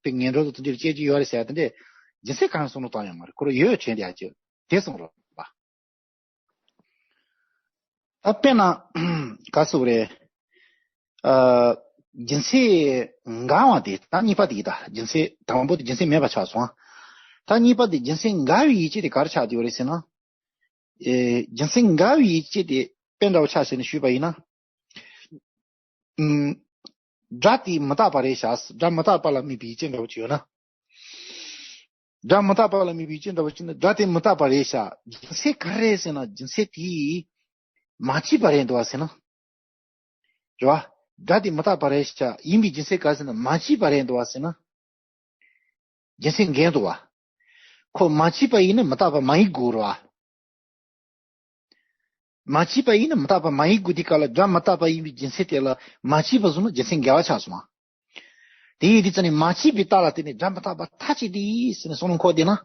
དེ་ངན་འགྲོ་དང་དེ་འདྲ་སྐྱེ་རྒྱུ་ཡོད་རེད་ཟེར་ཡ་དེ་འདྲས། རྒྱུ་མཚན་གང་ཡང་བསམ་བློ་བཏང་ཡོད་མ་རེད། ཁོ་རང་ཡོད་ཡོད་དྲན་བསྡད་ཡ་ཅིག་དེ་གསུངས་རོགས་པ། ད་དཔེར་ན་ག་ཟེར་དགོས་རེད། ཨ་རྒྱུ་མཚན་འགལ་བ་དེ་ད་གཉིས་པ་དེ་ཡིན་ད། རྒྱུ་མཚན་དང་པོ་དེ་རྒྱུ་མཚན་མེད་པ་ཆགས་སོང་ཨ། ད་གཉིས་པ་དེ་རྒྱུ་མཚན་འགལ་བའི་ཡིད་ཆེས་དེ་ག་རེ་ཆགས་བསྡད་ཡོད་རེད་ཟེར་ན། ཨེ་རྒྱུ་མཚན་འགལ་བའི་ཡིད་ཆེས་དེ་དཔེ་འདྲ་བོ་ཆ་བཞག་ནས་ཞུས་པ་ཡིན་ན། ཨུམ། སྒྲ་དེ་མི་རྟག་པ་རེད་ཤག་སྒྲ་མི་རྟག་པ་ལ་དམིགས་པའི་ཡིད་ཆེས་འདྲ་བོ་ཅིག་ཡོད་ན། སྒྲ་མི་རྟག་པ་ལ་དམིགས་པའི་ཡིད་ཆེས་འདྲ་བོ་ཅིག་ན། སྒྲ་དེ་མི་རྟག་པ་རེད་ཤག་རྒྱུ་མཚན་ག་རེ་རེད་ཟེར་ན། རྒྱུ་མཚན་དེ་མ་སྐྱེས་པ་རེད་འདུག་བ་ཟེར་ན། རེད་བ། སྒྲ་དེ་མི་རྟག་པ་རེད་ཤག་ཡིན་པའི་རྒྱུ་མཚན་ག་རེ་ཟེར་ན། མ་སྐྱེས་པ་རེད་འདུག་བ་ཟེར་ན། རྒྱུ་མཚན་འགལ་འདུག་བ། ཁོ་མ་སྐྱེས་པ་ཡིན་ན་མི་རྟག་པ་མ་ཡིན་དགོས་རེད་བ། མ་སྐྱེས་པ་ཡིན་ན་མི་རྟག་པ་མ་ཡིན་དགོས་དུས་སྐབས་ལ། སྒྲ་མི་རྟག་པ་ཡིན་པའི་རྒྱུ་མཚན་དེ་ལ་མ་སྐྱེས་པ་བཟུང་ན་རྒྱུ་མཚན་འགལ་བ་ཆགས་སོང་ང་། དེ་ཡིན་དུས་ཙ་ནས་མ་སྐྱེས་པའི་རྟགས་ལ་བརྟེན་ནས་སྒྲ་མི་རྟག་པ་མཐའ་གཅིག་ཏུ་ཡིན་ཟེར་ནས་བསམ་བློ་འཁོར་བསྡད་ན།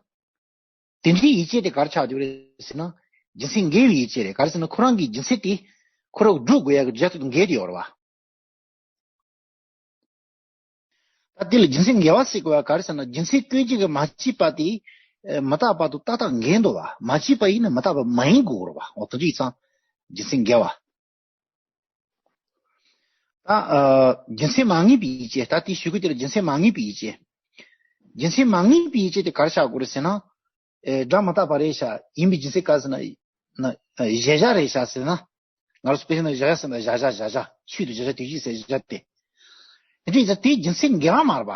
དེ་འདྲའི་ཡིད་ཆེས་དེ་ག་རེ་ཆགས་ཡོད་རེད་ཟེར་ན། རྒྱུ་མཚན་འགལ་བའི་ཡིད་ཆེས་རེད། ག་རེ་ཟེར་ན་ཁོ་རང་གི་རྒྱུ་མཚན་དེ་ཁོ་རང་སྒྲུབ་དགོས་ཡག་གི་རྒྱུ་མཚན་དང་འགལ་ཏེ་ཡོད་རེད་བ། ད་དེ་ལ་རྒྱུ་མཚན་འགལ་བ་ཟེར་དགོས་པ་ག་རེ་ཟེར་ན། རྒྱུ་མཚན་ཀུན་གཞི་གི་མ་སྐྱེས་པ་དེ་ཨེ་མི་རྟག་པ་དང་ཏག་ཏག་འགལ་འདུག་བ། མ་སྐྱེས་པ་ཡིན་ན་མི་རྟག་པ་མ་ཡིན་དགོས་རེད་བ། འོ་དེ་འདྲ་ཡིན་ཙང་རྒྱུ་མཚན་འགལ་བ། ད་ཨ་རྒྱུ་མཚན་མ་ངེས་པའི་ཡིད་ཆེས། ད་དེ་ཞུ་གི་དེ་ལ་རྒྱུ་མཚན་མ་ངེས་པའི་ཡིད་ཆེས། རྒྱུ་མཚན་མ་ངེས་པའི་ཡིད་ཆེས་དེ་ག་རེ་ཆགས་དགོས་རེད་ཟེར་ན། ཨེ་སྒྲ་མི་རྟག་པ་རེད་ཤག་ཡིན་པའི་རྒྱུ་མཚན་ག་རེ་ཟེར་ན། ན་ཨ་གཞལ་བྱ་རེད་ཤག་ཟེར་ན། ང་རང་ཚོ་དཔེ་ཆ་ནང་གཞལ་བྱ་ཟེར་ན། གཞལ་བྱ་གཞལ་བྱ་ཆོས་དང་གཞལ་བྱ་དོན་བཞི་ཟེར་གཞལ་བྱ་དེ། དེ་འདྲ་ཡིན་ཙང་དེའི་རྒྱུ་མཚན་འགལ་བ་མ་རེད་པ།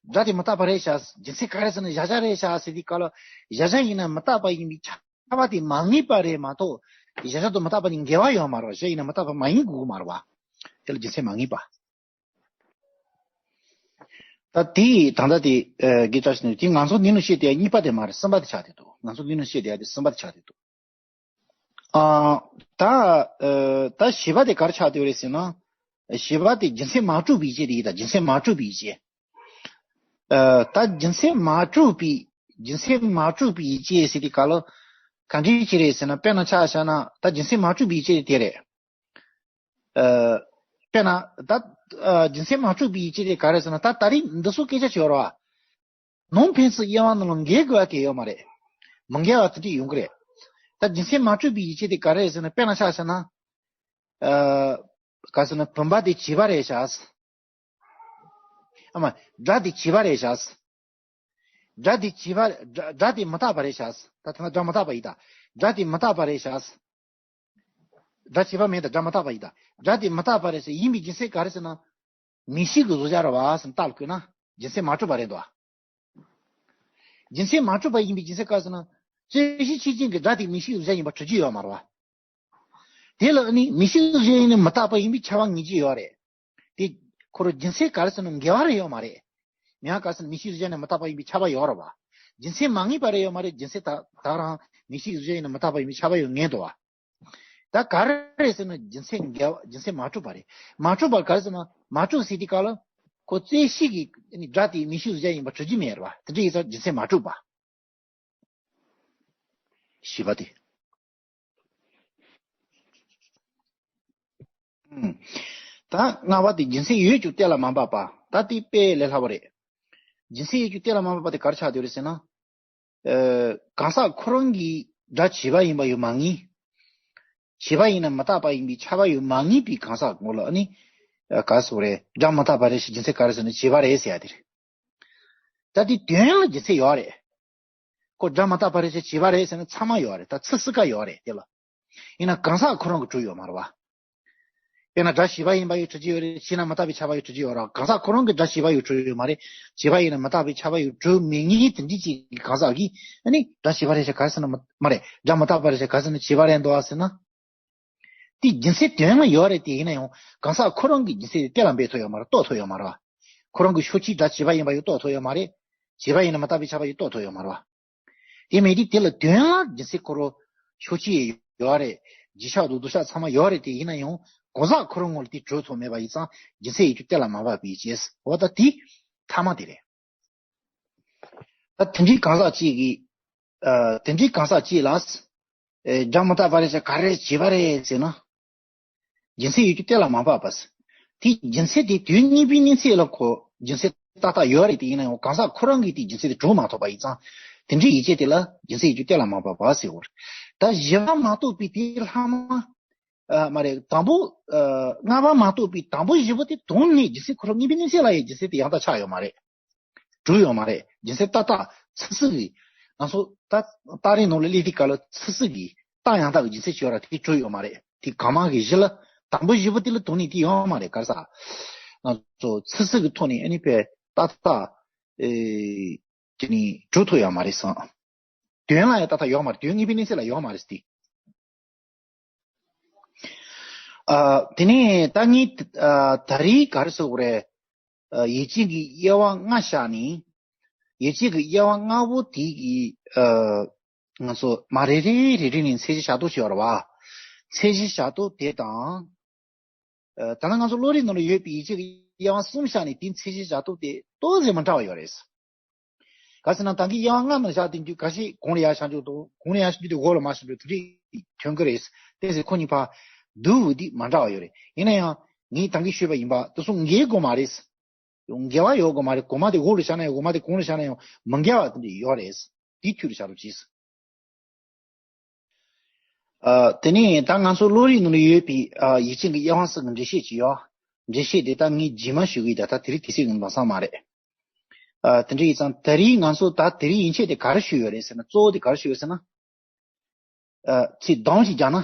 སྒྲ་དེ་མི་རྟག་པ་རེད་ཤག་རྒྱུ་མཚན་ག་རེ་ཟེར་ན་གཞལ་བྱ་རེད་ཤག་ཟེར་དུས་སྐབས་ལ། གཞལ་བྱ་ཡིན་ན་མི་རྟག་པ་ཡིན་པའི་ཁྱབ་པ་དེ་མ་ངེས་པ་རེད་མ་གཏོགས། གཞལ་བྱ་དང་མི་རྟག་པ་གཉིས་འགལ་བ་ཡོད་མ་རེད་པ། གཞལ་བྱ་ཡིན་ན་མི་རྟག་པ་མ་ཡིན་དགོས་ཀྱི་མ་རེད་པ། དེ་ལ་རྒྱུ་མཚན་མ་ངེས་པ། ད་དེ་ད་ལྟ་དེ་ཨ་དགེ་བཀྲ་ཤིས་ནས་དེ་ང་ཚོ་འདི་ནང་བཤད་བསྡད་ཡ་གཉིས་པ་དེ་མ་རེད། གསུམ་པ་དེ་ཆགས་བསྡད་འདུག་ང་ཚོ་འདི་ནང་བཤད་བསྡད་ཡ་དེ་གསུམ་པ་དེ་ཆགས་བསྡད་འདུག་ཨ་ད་ཨ་ད་བཞི་པ་དེ་ག་རེ་ཆགས་བསྡད་ཡོད་རེད་ཟེར་ན། བཞི་པ་དེ་རྒྱུ་མཚན་མ་གྲུབ་པའི་ཡིད་ཆེས་དེ་ཡིན་ད། རྒྱུ་མཚན་མ་གྲུབ་པའི་ཡིད་ཆེས། ཨ་ད་རྒྱུ་མཚན་མ་གྲུབ་པའི་རྒྱུ་མཚན་མ་གྲུབ་པའི་ཡིད་ཆེས་ཟེར་དུས་སྐབས་ལ་ག་འདྲ་ཅིག་རེད་ཟེར་ན། དཔེར་ན་ཆ་བཞག་ན་ད་རྒྱུ་མཚན་མ་གྲུབ་པའི་ཡིད་ཆེས་དེ་རེད། ཨ་དཔེར་ན་ད་ཨ་རྒྱུ་མཚན་མ་གྲུབ་པའི་ཡིད་ཆེས་དེ་ག་རེ་ཟེར་ན། ད་ད་རེས་འདི་ཚོ་སྐད་ཆ་བྱེད་རོགས་ཨ། ནང་ཕན་ཚུན་དབྱེ་བ་ནང་ལ་འགལ་དགོས་པ་གལ་ཡོད་མ་རེད། མི་འགལ་བ་དེ་འདྲ་ཡོང་གི་རེད། ད་རྒྱུ་མཚན་མ་གྲུབ་པའི་ཡིད་ཆེས་དེ་ག་རེ་རེད་ཟེར་ན། དཔེར་ན་ཆ་བཞག་ན། ཨ་ག་ཟེར་ན། བུམ་པ་དེ་བྱིས་པ་རེད་ཤག་ཨ་མ། སྒྲ་དེ་བྱིས་པ་རེད་ཤག་སྒྲ་དེ་བྱིས་པ། སྒྲ་སྒྲ་དེ་མི་རྟག་པ་རེད་ཤག་ད་ཐ་ན་སྒྲ་མི་རྟག་པ་ཡིན་ད། སྒྲ་དེ་མི་རྟག་པ་རེད་ཤག་སྒྲ་བྱིས་པ་མིན་ད། སྒྲ་མི་རྟག་པ་ཡིན་ད། སྒྲ་དེ་མི་རྟག་པ་རེད་ཤག་ཡིན་པའི་རྒྱུ་མཚན་ག་རེ་ཟེར་ན། མིག་ཤེས་ཀྱི་གཟུགས་བྱ་རེད་བ་ཟེར་ན་རྟགས་ལ་བཀོད་ན་རྒྱུ་མཚན་མ་གྲུབ་པ་རེད་འདུག་རྒྱུ་མཚན་མ་གྲུབ་པ་ཡིན་པའི་རྒྱུ་མཚན་ག་རེ་ཟེར་ན། རྩོད་གཞི་ཆོས་ཅན་གྱི་སྒྲ་དེ་མིག་ཤེས་ཀྱི་གཟུགས་བྱ་ཡིན་པ་གྲུབ་ཀྱི་ཡོད་མ་རེད་བ། དེ་ལ་ནི་མིག་ཤེས་གཟུགས་ཅན་ཡིན་ན་མི་རྟག་པ་ཡིན་པའི་ཁྱབ་པ་ངེས་ཀྱི་ཡོད་རེད། དེ་ཁོ་རང་རྒྱུ་མཚན་ག་རེ་ཟེར་ན་འགལ་བ་རེ་ཡོད་མ་རེད། མིག་ཡང་ག་རེ་ཟེར་ན་མིག་ཤེས་གཟུགས་ཅན་ཡིན་ན་མི་རྟག་པ་ཡིན་པའི་ཁྱབ་པ་ཡོད་རེད་བ། རྒྱུ་མཚན་མ་ངེས་པ་རེ་ཡོད་མ་རེད། རྒྱུ་མཚན་ད་ད་རང་མིག་ཤེས་གཟུགས་ཅན་ཡིན་ན་མི་རྟག་པ་ཡིན་པའི་ཁྱབ་པ་ཡོད་ངེས་འདུག་བ། ད་ག་རེ་རེད་ཟེར་ན་རྒྱུ་མཚན་འགལ་བ་རྒྱུ་མཚན་མ་གྲུབ་པ་རེད། མ་གྲུབ་པ་ག་རེ་ཟེར་ན་མ་གྲུབ་ཟེར་དུས་སྐབས་ལ་ཁོ་རྩོད་གཞི་གི་ནི་སྒྲ་དེ་མིག་ཤེས་གཟུགས་ཅན་ཡིན་པ་གྲུབ་ཀྱི་མེད་རེད་བ། དེ་འདྲ་ཡིན་ཙང་རྒྱུ་མཚན་མ་གྲུབ་པ། བཞི་པ་དེ། ཨུམ། ད་ལྔ་པ་དེ་རྒྱུ་མཚན་ཡོད་ཀྱང་གཏན་ལ་མ་འབབ་པ། ད་དེ་དཔེ་ལས་སླ་བོ་རེད། རྒྱུ་མཚན་ཡོད་ཀྱང་གཏན་ལ་མ་འབབ་པ་དེ་ག་རེ་ཆགས་བསྡད་རེད་ཟེར་ན། ཨ། གང་ཟག་ཁོ་རང་གི་སྒྲ་བྱས་པ་ཡིན་པ་ཡང་མ་ངེས། བྱས་པ་ཡིན་ན་མི་རྟག་པ་ཡིན་པའི་ཁྱབ་པ་ཡང་མ་ངེས་པའི་གང་ཟག་ངོ་ལ་ཨ་ནི། ཨ། ག་རེ་ཟེར་དགོས་རེད། སྒྲ་མི་རྟག་པ་རེད་ཞེས་རྒྱུ་མཚན་ག་རེ་ཟེར་ན་བྱས་པ་རེད་ཟེར་ཡ་དེ་རེད། ད་དེ་དོན་ལ་རྒྱུ་མཚན་ཡོད་རེད། ཁོ་སྒྲ་མི་རྟག་པ་རེད་ཅེས་བྱས་པ་རེད་ཟེར་ན་ཚང་མ་ཡོད་རེད། ད་ཚིག་སུ་ག་ཡོད་རེད་དེ་ལ། ཡིན་ན་གང་ཟག་ཁོ་རང་གིས་གྲུབ་ཡོད་མ་རེད་བ། དཔེར་ན་སྒྲ་བྱས་པ་ཡིན་པ་ཡང་གྲུབ་ཀྱི་ཡོད་རེད། བྱས་ན་མི་རྟག་པའི་ཁྱབ་པ་ཡང་གྲུབ་ཀྱི་ཡོད་རེད། གང་ཟག་ཁོ་རང་གིས་སྒྲ་བྱས་པ་ཡང་གྲུབ་ཡོད་མ་རེད། བྱས་པ་ཡིན་ན་མི་རྟག་པའི་ཁྱབ་པ་ཡང་གྲུབ་མེད་ངེས་དེ་འདྲ་ཅིག་གི་གང་ཟག་གིས་ཨ་ནི་སྒྲ་བྱས་པ་རེད་ཅེས་ག་རེ་ཟེར་ན་མ་མ་རེད། སྒྲ་མི་རྟག་པ་རེད་ཅེས་ག་རེ་ཟེར་ན་བྱས་པ་རེད་འདུག་ཨ་ཟེར་ན། དེ་རྒྱུ་མཚན་དོན་ལ་ཡོད་རེད། དེ་ཡིན་ན་ཡང་གང་ཟག་ཁོ་རང་གིས་རྒྱུ་མཚན་དེ་གཏན་ལ་འབེབས་ཐུབ་ཡོད་མ་རེད། རྟོགས་ཐུབ་ཡོད་མ་རེད་བ། ཁོ་རང་གི་ཕྱོགས་གཅིག་སྒྲ་བྱས་པ་ཡིན་པ་ཡང་རྟོགས་ཐུབ་ཡོད་མ་རེད། བྱས་པ་ཡིན་ན་མི་རྟག་པའི་ཁྱབ་པ་ཡང་རྟོགས་ཐུབ་ཡོད་མ་རེད་བ། དེ་མེད་དུས་དེ་ལ་དོན་ལ་རྒྱུ་མཚན་ཁོ་རང་ཕྱོགས་གཅིག་ཡོད་རེད། རྗེས་ཆགས་དང་ལྡོག་ཆགས་ཚང་མ་ཡོད་རེད། དེ་ཡིན་ན་ཡང་གང་ཟག་ཁོ་རང་ངོ་ལ་དེ་གྲུབ་ཐུབ་མེད་པ་ཡིན་ཙང་རྒྱུ་མཚན་ཡོད་རྒྱུ་གཏན་ལ་མ་བབས་པའི་རྗེས་འོ་ད་དེ་ཐ་མ་དེ་རེད། ད་དེ་འདྲའི་གང་ཟག་ཅིག་གིས། ཨ། དེ་འདྲའི་གང་ཟག་ཅིག་ལ། ཨེ། སྒྲ་མི་རྟག་པ་རེད་ཅེས་ག་རེ་བྱས་པ་རེད་ཟེར་ན། རྒྱུ་མཚན་ཡོད་རྒྱུ་གཏན་ལ་མ་བབས་པ། དེ་རྒྱུ་མཚན་དེ་དུས་གཉིས་པའི་གནས་ཚད་ལ་ཁོ་རྒྱུ་མཚན་ཏག་ཏག་ཡོད་རེད། དེ་ཡིན་ན་ཡང་གང་ཟག་ཁོ་རང་གིས་དེ་རྒྱུ་མཚན་དེ་གྲུབ་མ་ཐུབ་པ་ཡིན་ཙང་དེ་འདྲའི་ཡིད་ཆེས་དེ་ལ་རྒྱུ་མཚན་ཡོད་རྒྱུ་གཏན་ལ་མ་བབས་པ་ཟེར་བ་རེད། ད་བཞི་པ་མ་གཏོགས་པའི་དེའི་ལྷག་མ། ཨ། མ་རེད། དང་པོ། ཨ། ལྔ་པ་མ་གཏོགས་པའི་དང་པོ་བཞི་པོ་དེ་དོན་ནི་རྒྱུ་མཚན་ཁོ་རང་གཉིས་པའི་གནས་ཚད་ལ་ཡང་རྒྱུ་མཚན་དེ་ཡང་དག་ཆགས་ཡོད་མ་རེད། གྲུབ་ཡོད་མ་རེད། རྒྱུ་མཚན་ཏག་ཏག་ཚིག་ཚིག་གིས། ང་ཚོ་ད་རྟགས་རིགས་ནང་ལ་སླེབས་དུས་སྐབས་ལ་ཚིག་ཚིག་གིས་རྟགས་ཡང་དག་གི་རྒྱུ་མཚན་ཅིག་ཡོད་ར་དེ་གྲུབ་ཡོད་མ་རེད། དེ་གང་མང་གི་གཞི་ལ་དང་པོ་བཞི་པོ་དེ་ལ་དོན་ནི་དེ་ཡོད་མ་རེད། ག་རེ་ཟེར། ང་ཚོ་ཚིག་ཚིག་གི་ཐོག་ནས་ཨ་ནི་དཔེ་ཏག་ཏག་ཨེ། དེ་ནི་གྲུབ་ཐུབ་ཡོད་མ་རེད་བསམ། དོན་ལ་ཡང་ཏག་ཏག་ཡོད་མ་རེད། དོན་གཉིས་པའི་གནས་ཚད་ལ་ཡོད་མ་རེད་དེ། ཨ། དེ་ནས་ད་ངས། ཨ། ད་རེས་ག་རེ་ཟེར་དགོས་རེད། ཨ། ཡིད་ཆེས་ཀྱི་དབྱེ་བ་ལྔ་བཞག་ནས། ཡིད་ཆེས་ཀྱི་དབྱེ་བ་ལྔ་པོ་དེ་གི། ཨ། ང་ཚོ་མར་རེ་རེ་རེ་རེ་ནས་ཚད་གཞི་བཞག་སྟངས་ཤིག་ཡོད་རེད་བ། ཚད་གཞི་བཞག་སྟངས་དེ་དང་། ཨ། ད་ནི་ང་ཚོ་བློ་རིག་ནང་ལ་ཡོད་པའི་ཡིད་ཆེས་ཀྱི་དབྱེ་བ་གསུམ་བཞག་ནས་དེའི་ཚད་གཞི་བཞག་སྟངས་དེ་ཏོག་ཙམ་མི་འདྲ་བ་ཡོད་རེད། ག་ཟེར་ན་ད་གིན་དབྱེ་བ་ལྔ་ནང་བཞག་དེ་འདུག་ཁ་ཤས་གོང་ལ་ཡར་བཞག་འཇོག་དང་གོང་ལ་ཡར་བཞག་འཇོག་དེ་འོག་ལ་མར་བཞག་འཇོག་དེ་འདྲ་ཐོན་གི་རེད། དེ་ཟེར་ཁོ་གཉིས་བར་འདུག་འོ་དེ་མ་འདྲ་བ་ཡོད་རེད། ཡིན་ན་ཡང་ངས་ད་གིན་ཞུས་པ་ཡིན་པ་དེ་ཚོ་འགལ་དགོས་མ་རེད། འགལ་བ་ཡོད་དགོས་མ་རེད། གོང་མ་དེ་འོག་ལ་བཞག་ན་ཡང་འོག་མ་དེ་གོང་ལ་བཞག་ན་ཡང་མི་འགལ་བ་དེ་འདྲ་ཡོད་རེད། དེ་ཐུགས་ལ་བཞག་རོགས་གྱིས། ཨ། དེ་ནས་ད་ང་ཚོ་བློ་རིག་ནང་ལ་ཡོད་པའི། ཨ། ཡིད་ཆེས་ཀྱི་དབྱེ་བ་གསུམ་གྱི་འགྲེལ་བཤད་ཅིག་ཡོད། འགྲེལ་བཤད་དེ་ད་ངས་རྗེས་མ་ཞུ་གི་ཡིན། ད་ད་དེ་རིང་དུས་ཚོད་ཡིན་པ་སང་མ་རེད། ཨ། དེ་འདྲ་ཡིན་ཙང་ད་རེས་ང་ཚོ་ད་དེ་རིང་ཡིད་ཆེས་དེ་ག་རེ་ཞུས་ཡོད་རེད་ཟེར་ན། གཙོ་བོ་དེ་ག་རེ་ཞུས་ཡོད་ཟེར་ན། ཨ། ཚིག་དོན་ཞིག་རྒྱག་ན།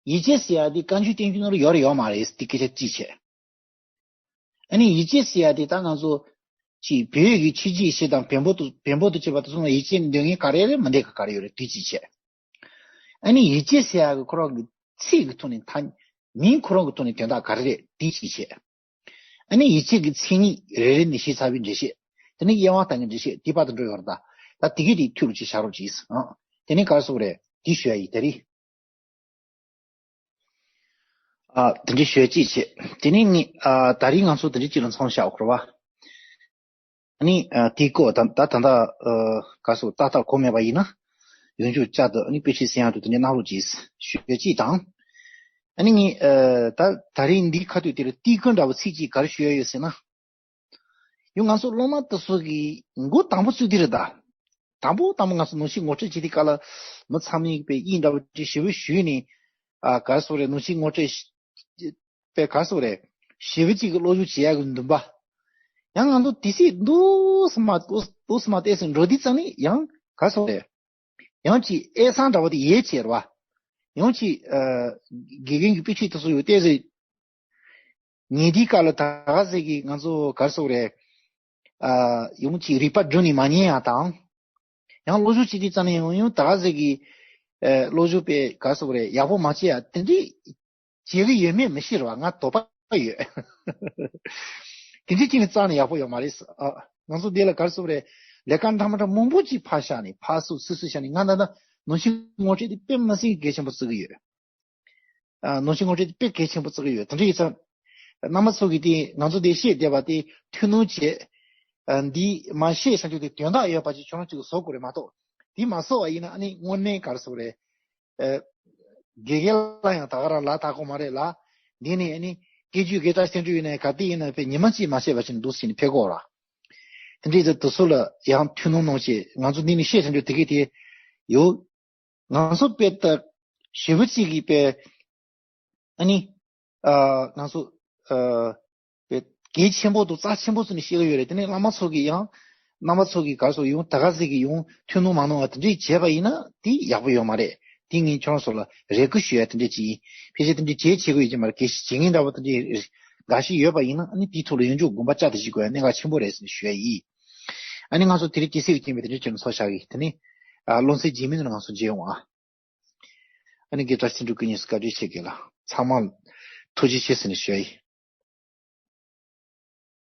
ཡིད་ཆེས་ཟེར་ཡ་དེ་བཀའ་འགྱུར་བསྟན་འགྱུར་ནང་ལ་ཡོད་རེད་ཡོད་མ་རེད་དེ་སྐད་ཆ་གཅིག་བྱས། ཨ་ནི་ཡིད་ཆེས་ཟེར་ཡ་དེ་ད་ང་ཚོ་ཅིག་བོད་ཀྱི་ཆོས་བརྒྱུད་བཤད་དང་བོན་པོ་དང་བོན་པོ་དང་བཅས་པ་དེ་ཚོ་ལ་ཡིད་ཆེས་འདོད་མཁན་ག་རེ་རེད། མི་འདོད་མཁན་ག་རེ་ཡོད་རེད། དེ་གཅིག་བྱས། ཨ་ནི་ཡིད་ཆེས་ཟེར་ཡ་གི་ཁོ་རང་གི་ཚིག་གི་ཐོག་ནས་ཐ་མིང་ཁོ་རང་གི་ཐོག་ནས་དོན་དག་ག་རེ་རེད་དེ་གཅིག་བྱས། ཨ་ནི་ཡིད་ཆེས་ཀྱི་མཚན་ཉིད་རེ་རེ་ནས་བཤད་ཚར་བའི་འགྲེལ་བཤད། དེ་ནས་དབྱེ་བ་དང་གི་འགྲེལ་བཤད་དེ་བར་དུ་འགྲོ་ཡོད་རེད་ད། ད་དེ་གི་དེ་ཐུགས་རུ་ཅིག་བཞག་རོགས་གྱིས། ཨང་། དེ་ནས་ག་རེ་ཟེར་དགོས་རེད་དེ་ཞུ་ཡ་ཡིན་ད་རེད། ཨ། དེ་འདྲའི་ཞུ་ཡ་གཅིག་བྱས། དེ་ནས་ངས། ཨ། ད་རེས་ང་ཚོ་དེ་འདྲའི་གཅིག་ལ་མཚམས་བཞག་དགོས་རེད་བ། ཨ་ནི། ཨ། དེའི་སྐོར་ད་ད་ད་ལྟ། ཨ། ག་རེ་ཟེར་ཏག་ཏག་གོ་མེད་པ་ཡིན་ན། ཡོང་རྒྱུ་བཅར་དུ་ཨ་ནི་དཔེ་ཆའི་གསན་ཡག་ཏུ་དེ་འདྲའི་གནང་རོགས་གྱིས་ཞུ་ཡ་གཅིག་དང་། ཨ་ནི་ངས། ཨ། ད་ད་རེས་འདིའི་ཁ་ཐུག་དེ་ལ་ཏིལ་ཀུན་འདྲ་བོ་ཚིག་གཅིག་ག་རེ་ཞུ་ཡ་ཡོད་ཟེར་ན། ཡང་ང་ཚོ་སློབ་མ་དེ་ཚོ་གི་འགོ་དང་པོ་བཙུགས་དེ་རེད་ད། དང་པོ་དང་པོ་ང་ཚོ་ནང་ཆོས་ངོ་སྤྲོད་བྱེད་དུས་སྐབས་ལ་མི་ཚང་མས་དཔེ་དབྱིངས་འདྲ་བོ་ཅིག་ཞེ་པོ་ཞུས་ནས། ཨ། ག་རེ་ཟེར་དགོས་རེད། ནང་ཆོས་ངོ་སྤྲོད་དཔེ་ག་རེ་ཟེར་དགོས་རེད། ཞེ་པོ་ཅིག་གི་བློ་སྦྱོང་བྱེད་ཡག་གི་འདུན་པ། ཡང་ང་ཚོ་དེ་སྲིད་འདུག་སེ་མར་འདུག་སེ་མར་བལྟས་སེ་འགྲོ་དུས་ཙམ་ནས་ཡང་ག་རེ་ཟེར་དགོས་རེད། ཡང་ཅིག་ཨེ་སང་འདྲ་བོ་དེ་ཡོད་ཅེས་རེད་བ། ཡང་ཅིག་ཨ། དགེ་རྒན་གྱི་དཔེ་ཁྲིད་དེ་ཚོ་ཡོད་བལྟས་སེ། ཉན་དུས་སྐབས་ལ་ད་ག་ཟེ་གི་ང་ཚོ་ག་རེ་ཟེར་དགོས་རེད། ཨ། ཡང་ཅིག་རིག་པ་བསྒྲུབས་ནས་མ་ཉན་ཡ་དང་། ཡང་བློ་སྦྱོང་བྱེད་དུས་ཙམ་ནས་ཡང་ཡང་ད་ག་ཟེ་གི། ཨ། བློ་སྦྱོང་དཔེ་ག་རེ་ཟེར་དགོས་རེད། ཡག་པོ་མ་བྱས་ཡ་དེ་འདྲའི་ བྱེད་ཀྱི་ཡོད་མེད་མི་ཤེས་ར་བ། ང་དོགས་པ་ཡོད། དེ་འདྲའི་ཅིག་ནི་རྩ་ནས་ཡག་པོ་ཡོད་མ་རེད། ཨ། ང་ཚོ་འདི་ལ་ག་རེ་ཟེར་དགོས་རེད། ལས་ཀ་འདྲ་མི་འདྲ་མང་པོ་ཅིག་ཕར་བཞག་ནས། ཕར་སུ་སུ་སུ་བཞག་ནས། ང་ད་ལྟ་ནང་ཆོས་ངོ་སྤྲོད་དེ་དཔེ་མི་སྲིད་གལ་ཆེན་པོ་བརྩི་གི་ཡོད། ཨ། ནང་ཆོས་ངོ་སྤྲོད་དེ་དཔེ་གལ་ཆེན་པོ་བརྩི་གི་ཡོད། དེ་འདྲ་ཡིན་ཙང་། རྣམ་པ་ཚོ་གིས་དེ་ང་ཚོ་འདི་བཤད་བསྡད་པ་དེ་ཐུན་མོང་བྱས། ཨ། འདི་མ་བཤད་བྱ་རྒྱུ་དེ་དོན་དག་ཡོད་པ་ཅིག་ཁྱོད་རང་ཅིག་བཟོ་དགོས་རེད་མ་གཏོགས། དེ་མ་བཟོ་བ་ཡིན་ན་ཨ་ནི་དངོས་གནས་ག་རེ་ཟེར་དགོས་རེད། ཨ། དགེ་རྒན་ལ་ཡང་ད་ག་རང་ལ་ད་གོ་མ་རེད་ལ། འདི་ནས་ཨ་ནི་སྐད་ཅིག་སྐད་གྲགས་ཅན་ཡིན་ནའི་ག་དེ་ཡིན་ན་དཔེ་ཉི་མ་གཅིག་མ་བཤད་པ་ཅིག་འདུག་ཟེར་ནས་ཕེབས་གོ་ར། དེ་འདྲའི་དེ་ཚོ་ལ་ཡང་ཐུན་མོང་ནང་བཞིན་ང་ཚོ་འདི་ནས་བཤད་བྱ་རྒྱུ་དེ་གས་དེ་ཡོད། ང་ཚོ་དཔེ་ད་ཞེ་པོ་ཅིག་གིས་དཔེ་ཨ་ནི། ཨ། ང་ཚོ། ཨ། དཔེ་གལ་ཆེན་པོ་དང་རྩ་ཆེན་པོ་བཟོས་ནས་བཤད་ཀྱི་ཡོད་རེད། དེ་ནས་བླ་མ་ཚོ་གིས་ཡང་། རྣམ་པ་ཚོ་གིས་ག་རེ་ཟེར། ཡང་ད་ག་ཟིག་གིས་ཡང་ཐུན་མོང་མ་གནང་བ་དེ་འདྲས་བྱས་པ་ཡིན་ན་དེ་ཡག་པོ་ཡོད་མ་རེད། དེ་ངས་ཁྱོད་རང་ཚོ་ལ་རེ་སྐུལ་ཞུ་ཡ་དེ་འདྲས་ཅིག་ཡིན། ཕལ་ཆེར་དེ་འདྲས་བྱེད་ཀྱི་ཡོད་ཀྱི་མ་རེད། གལ་སྲིད་བྱེད་མཁན་འདྲ་པོ་དེ་འདྲས་འགའ་ཞིག་ཡོད་པ་ཡིན་ན་ཨ་ནི་དེའི་ཐོག་ལ་ཡོངས་རྫོགས་དགོངས་པ་བཅའ་བསྡད་ཅིག་དགོས་ཡ་གནད་འགག་ཆེན་པོ་རེད་ཟེར་ནས་ཞུ་ཡ་ཡིན། ཨ་ནི་ང་ཚོ་དེ་རིང་སྐྱེ་སྲིད་ཀྱི་རྐྱེན་པས་དེ་འདྲས་བྱས་ནས་ཚོགས་བཞག་གི། དེ་ནས། ཨ། སློབ་ཚན་རྗེས་མའི་ནང་ང་ཚོ་མཇལ་ཡོང་ཨ། ཨ་ནི་དགེ་བཀྲ་ཤིས་འབྲུག་སྐུ་ཉིད་སུ་བཀའ་དྲིན་ཆེ་གི་ལ། ཚང་མ་ཐུགས་རྗེ་ཆེ་ཟེར་ནས་ཞུ་ཡ་ཡིན།